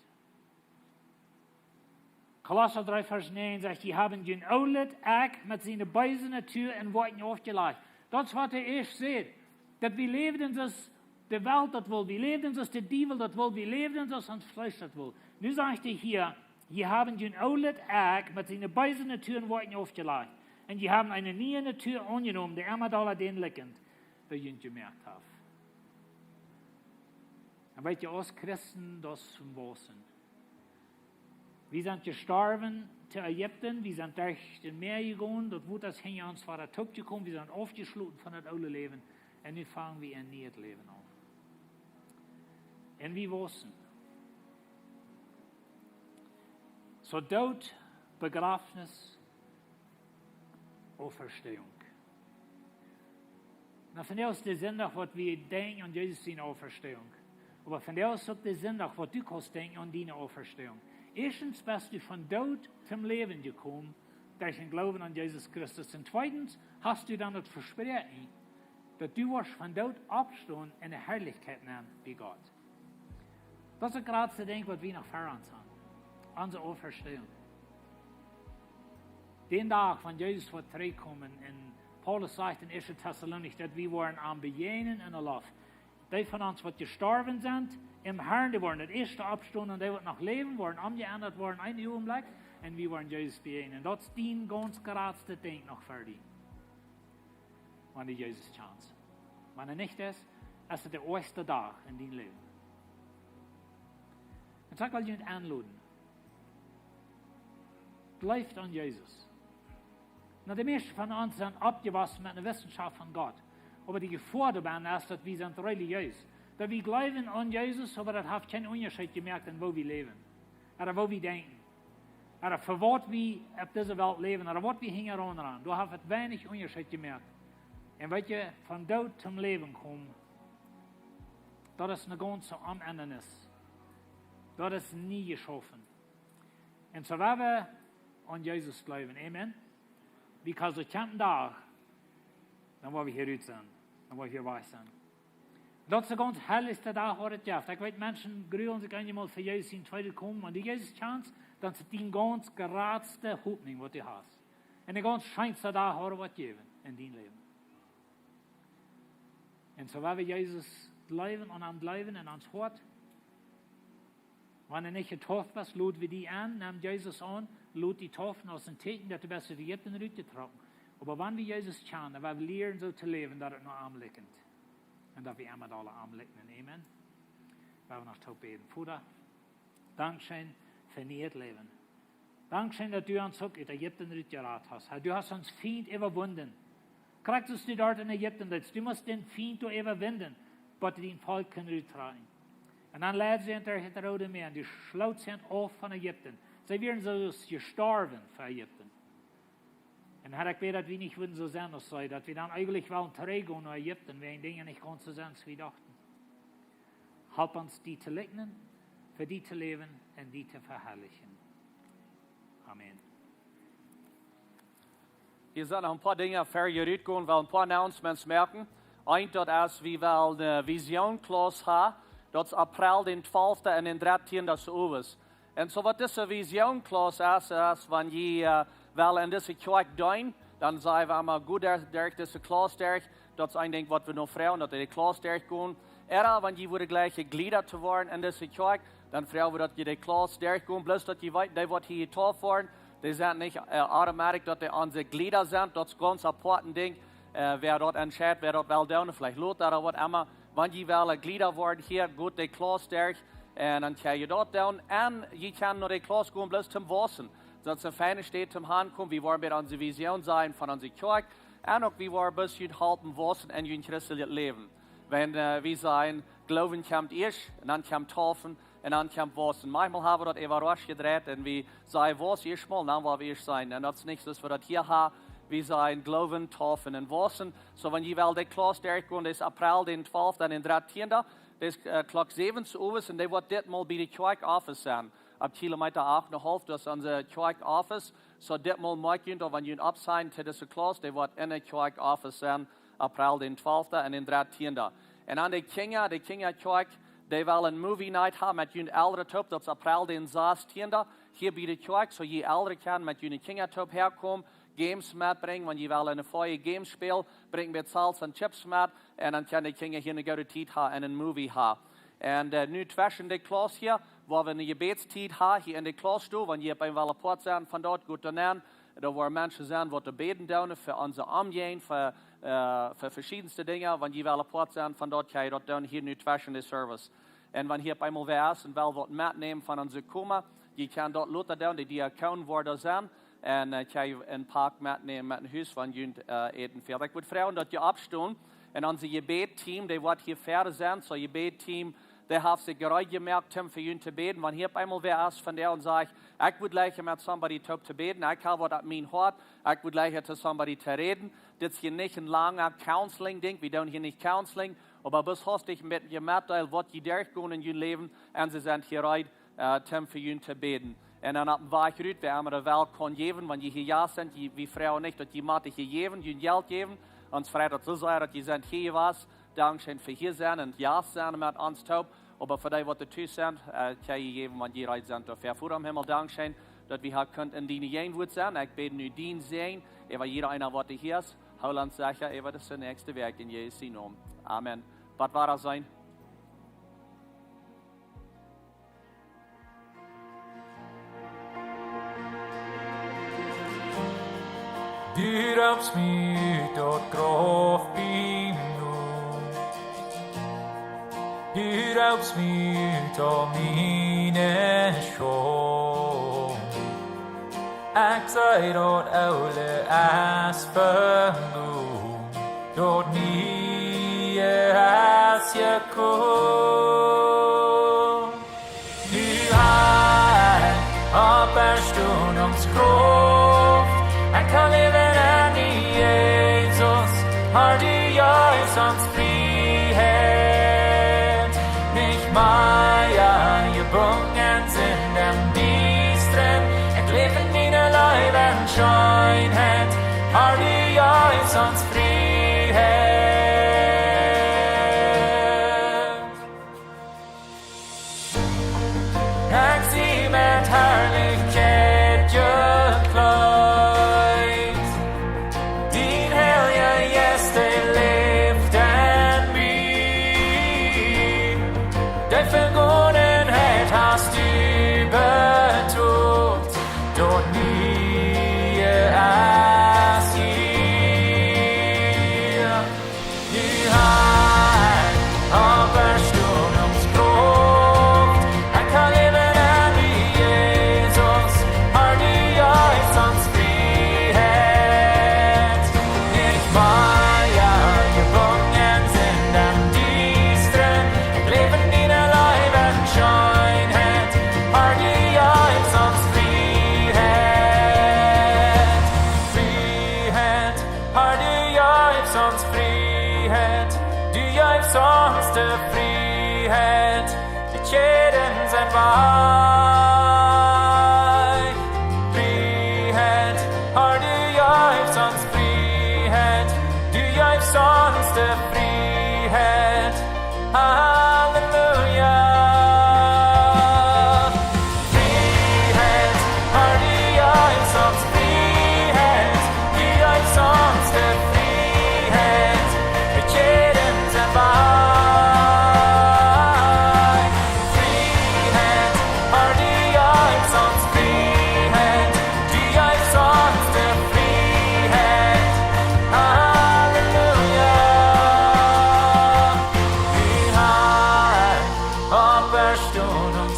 Kolossa dree Varsch näajen sajcht: Jie haben jun oolet Ekj met siene beese Natua en Woakjen aufjelajcht. Daut es, waut hee ieescht sajcht. Daut wie läwden soo aus de Welt daut well, wie läwden soo aus de Diewel daut well, wie läwden soo aus ons Fleesch daut well. Nu sajcht hee hia: Jie haben jun oolet Ekj met siene beese Natua en Woakjen aufjelajcht. Un jie haben eene niee Natua aunjenomen, dee emma dolla dän likjent, dee junt jemoakt haft. Un weetst du, aus Christen, daut es toom waussen. Wie sent jestorwen to Ägipten, wie sent derch daut Mäa jegonen, daut Wota es hinja ons wada toopjekomen, wie sent aufjeschloten von daut oole Läwen. Un nu fang wie een nieet Läwen aun. Un wie wausen. Soo Doot, Bejrafnis, Auferstehung. Na, vondoag es de Sindach, waut wie denkjen aun Jesus siene Auferstehung. Oba vondoag es uk de Sindach, waut du kaust denkjen aun diene Auferstehung. Ieeschtens best du von Doot toom Läwen jekomen, derch dän Gloowen aun Jesus Christus. Un tweedens hast du dan daut Vespräakjen, daut du woascht von Doot oppstonen un de Harlichkjeit nämen bie Gott. Daut es daut jratste Dinkj, waut wie noch ver ons haben. Onse Auferstehung. Dän Dach, wan Jesus woat trigjkomen, un Paulus sajcht en ieeschte Tessalonicha, daut wie woaren am bejäajnen en de Loft. Dee von ons, waut jestorwen sent em Harn, dee woaren daut ieeschte oppstonen, un dee, waut noch läwen, woaren omjeendat woaren, een Uagenblikj, un wie woaren Jesus bejäajnen. Daut es dien gaunz jratstet Dinkj noch ver die. Wan du Jesus kjanst. Wan hee nich es, es daut de oajchste Dach en dien Läwen. Un soo well ekj junt enloden. Jleeft aun Jesus. Na, de mieeschte von ons sent oppjewossen met eene Wissenschaft von Gott. Oba de Jefoa doabie es, daut wie sent relijees. Daut wie jleewen aun Jesus, oba daut haft kjeen Unjascheet jemoakt en woo wie läwen. Ooda woo wie denkjen. Ooda fa waut wie opp dise Welt läwen. Ooda waut wie hinjaraun rannen. Doa haft et weinich Unjascheet jemoakt. Un weet jie, von Doot toom Läwen komen, daut es eene gaunze Omändanis. Daut es nie jeschaufen. Un soo woa wie aun Jesus jleewen. Amen. Because daut kjemt een Dach, dan woa wie hia rut sennen. Dan woa wie hia wajch sennen. Daut es de gaunz harlichste Dach, waut et jeft. Ekj weet, Menschen grulen sikj eenjemol fa Jesus sien tweedet Komen. Wan du Jesus kjanst, dan es et dien gaunz jratste Hopninj, waut du hast. Un de gaunz scheenste Dach, waut et woat jäwen en dien Läwen. Un soo woa wie Jesus jleewen, aun am jleewen en ons Hoat. Wan du nich jedeept best, lod wie die en, nem Jesus aun, lot die deepen aus een Tieekjen, daut du best ut Ägipten rutjetrocken. Oba wan wie Jesus kjanen, woa wie lieren soo to läwen, daut et no am likjent. Un daut wie emma aula am likjnen. Amen. Woa wie noch toop bäden. Voda, dankscheen fa nieet Läwen. Dankscheen, daut du ons uk ut Ägipten rutjerat hast. Herr, du hast onsen Fient äwawunden. Krakjt soo aus du doa en Ägipten deetst. Du must dän Fient doa äwawinden, waut dien Volkj kunn ruttrakjen. Un dan leidst du an derch daut Roode Mäa un du schlootst an auf von Ägipten. See wieren soo aus jestorwen fa Ägipten. Un Herr, ekj bäd, daut wie nich wudden soo sennen aus see, daut wie dan eejentlich wellen trigjgonen no Ägipten, wäajen Dinja nich gaunz soo sent aus wie dochten. Help ons, die to likjnen, fa die to läwen un die to veharlichen. Amen. Hia sent noch een poa Dinja ver jie rutgonen, well een poa Announcements moaken. Eent, daut es, wie wellen eene Vision Class haben. Daut es April dän twalften un dän dartieenden soo owes. Un soo waut dise Vision Class es, es, wan jie, äh, wellen en dise Kjoakj deenen, dan saj wie emol goot derch, derch dise Class derch. Daut es een Dinkj, waut wie noch froagen, daut jie de Class derchgonen. Ooda wan jie wudden jleichen Jlieda to woaren en dise Kjoakj, dan froagen wie, daut jie de Class derchgonen. Bloos daut jie weeten, dee, waut hia jedeept woaren, dee sent nich, äh, automatic, daut dee onse Jlieda sent. Daut es gaunz apoat een Dinkj. Äh, wäa daut entscheit, wäa daut well doonen, veleicht lota ooda waut emma. Wan jie wellen Jlieda woaren hia, goot de Class derch. Un dan kjenn jie daut doonen. Un jie kjennen no de Class gonen, bloos toom wausen. Daut es eene feine Städ toom hankomen. Wie woaren bie onse Vision sennen von onse Kjoakj. Un uk, wie woaren bloos junt halpen wausen en jun christeljet Läwen. Wan, äh, wie sajen, Gloowen kjemt ieescht, un dan kjemt Deepen, un dan kjemt Wausen. Maunchmol haben wie daut äwa rasch jedreit un wie sajen, Wausen ieescht mol, dan woa wie ieescht sennen. Un daut es nich soo aus wie daut hia haben. Wie sajen, Gloowen, Deepen un Wausen. Soo, wan jie wellen de Class derchgonen, daut es April dän twalften un dän dartieenden. Daut es, äh, Klock säwen owes un dee woat ditmol bie de Kjoakj Office sennen. Opp Kilomeeta acht un een haulf, daut es onse Kjoakj Office. Soo, ditmol moakjt junt, daut wan junt oppseenen to dise Class, dee woat en de Kjoakj Office sennen, April dän twalften un dän dartieenden. Un aun de Kjinja, de Kjinjakjoakj, dee wellen Movie Night haben met junt Elren toop, daut es April dän sastieenden. Hia bie de Kjoakj, soo jie Elren kjennen met june Kjinja toop häakomen, Games metbrinjen, wan jie wellen een foyer Games spälen, brinjt met Salsa un Chips met, un dan kjennen de Kjinja hia eene goode Tiet haben un een Movie haben. Un, äh, nu tweschen de Class hia, woa wie eene Jebädstiet haben, hia en de Class doa, wan jie opp eemol apoat sennen von daut, goot dan aun. Doa woaren Menschen sennen, waut doa bäden doonen fa onse Omjäajent, fa, äh, fa veschiedenste Dinja. Wan jie wellen apoat sennen von daut, kjenn jie daut doonen hia nu tweschen de Service. Un wan hia opp eemol wäa es un well waut metnämen von onse Koma, Jie kjennen daut lota doonen, de Diakonen woaren doa sennen. Un, äh, kjenn jie een Pak metnämen met no Hus, wan jie, äh, Äten fält. Ekj wudd froagen, daut jie oppstonen. Un onse Jebädsteam, dee woat hia wieda sennen. Soo, Jebädsteam, dee haft sikj reed jemoakt, om fa junt to bäden. Wan hia opp eemol wäa es von dee un sajcht: "Ekj wudd jleichen met somebody toop to bäden. Ekj hab waut opp mien Hoat. Ekj wudd jleichen to somebody to räden." Dit es hia nich een langa Counseling-Dinkj. Wie doonen hia nich Counseling. Oba bloos haustich met, jie metdeelen, waut jie derchgonen en jun Läwen. Un see sent hia reed, äh, om fa junt to bäden. Un dan opp dän Wajch rut, wäa emma daut well, kaun jäwen, wan jie hia Jast sent, jie, wie froagen nich, daut jie motten hia jäwen, jun Jelt jäwen. Ons freit daut soo sea, daut jie sent hia jewast. Dankscheen fa hia sennen un Jast sennen met ons toop. Oba fa dee, waut doa tus sent, äh, kjenn jie jäwen, wan jie reed sent doafäa. Voda em Himmel, dankscheen, daut wie hia kunnen en diene Jäajenwoat sennen. Ekj bäd nu dien Säajen äwa jieda eena, waut hia es. Hool ons secha äwa dise näakjste Wäakj en Jesus sienen Nomen. Amen. Waut woat daut sennen? Du roopst mie ut daut Grauf biem Noot. Du roopst mie ut aul miene Schaund. Ekj see daut Oole es veloten, daut Niee es jekomen. Nu ha ekj Oppstonunk Krauft. Ekj kaun läwen en die, Jesus. Har, du jeefst ons Frieheit. Nich mea jebungen sent em Diestren. Ekj läw en diene Leew un Scheenheit. Har, du jeefst ons Frieheit. Ekj sie met Harlichkjeit jekjleet. Dien Heilja Jeist, dee läft en mie. De Vegonenheit hast du betolt. Daut Niee es hia. Nu ha ekj Oppstonunk Krauft. Ekj kaun läwen en die, Jesus. Har, du jeefst ons Frieheit. Nich mea jebungen sent em Diestren. Ekj läw en diene Leew un Scheenheit. Har, du jeefst ons Frieheit. Frieheit. Har, du jeefst ons Frieheit, du jeefst ons de Frieheit, de Kjäden sent wajch. Frieheit, Har, du jeefst ons Frieheit, du jeefst ons de Frieheit. Halleluja. Frieheit, Har, du jeefst ons Frieheit, du jeefst ons de Frieheit, de Kjäden sent wajch. Frieheit, Har, du jeefst ons Frieheit, du jeefst ons de Frieheit. Halleluja. Wie haben Oppstonunk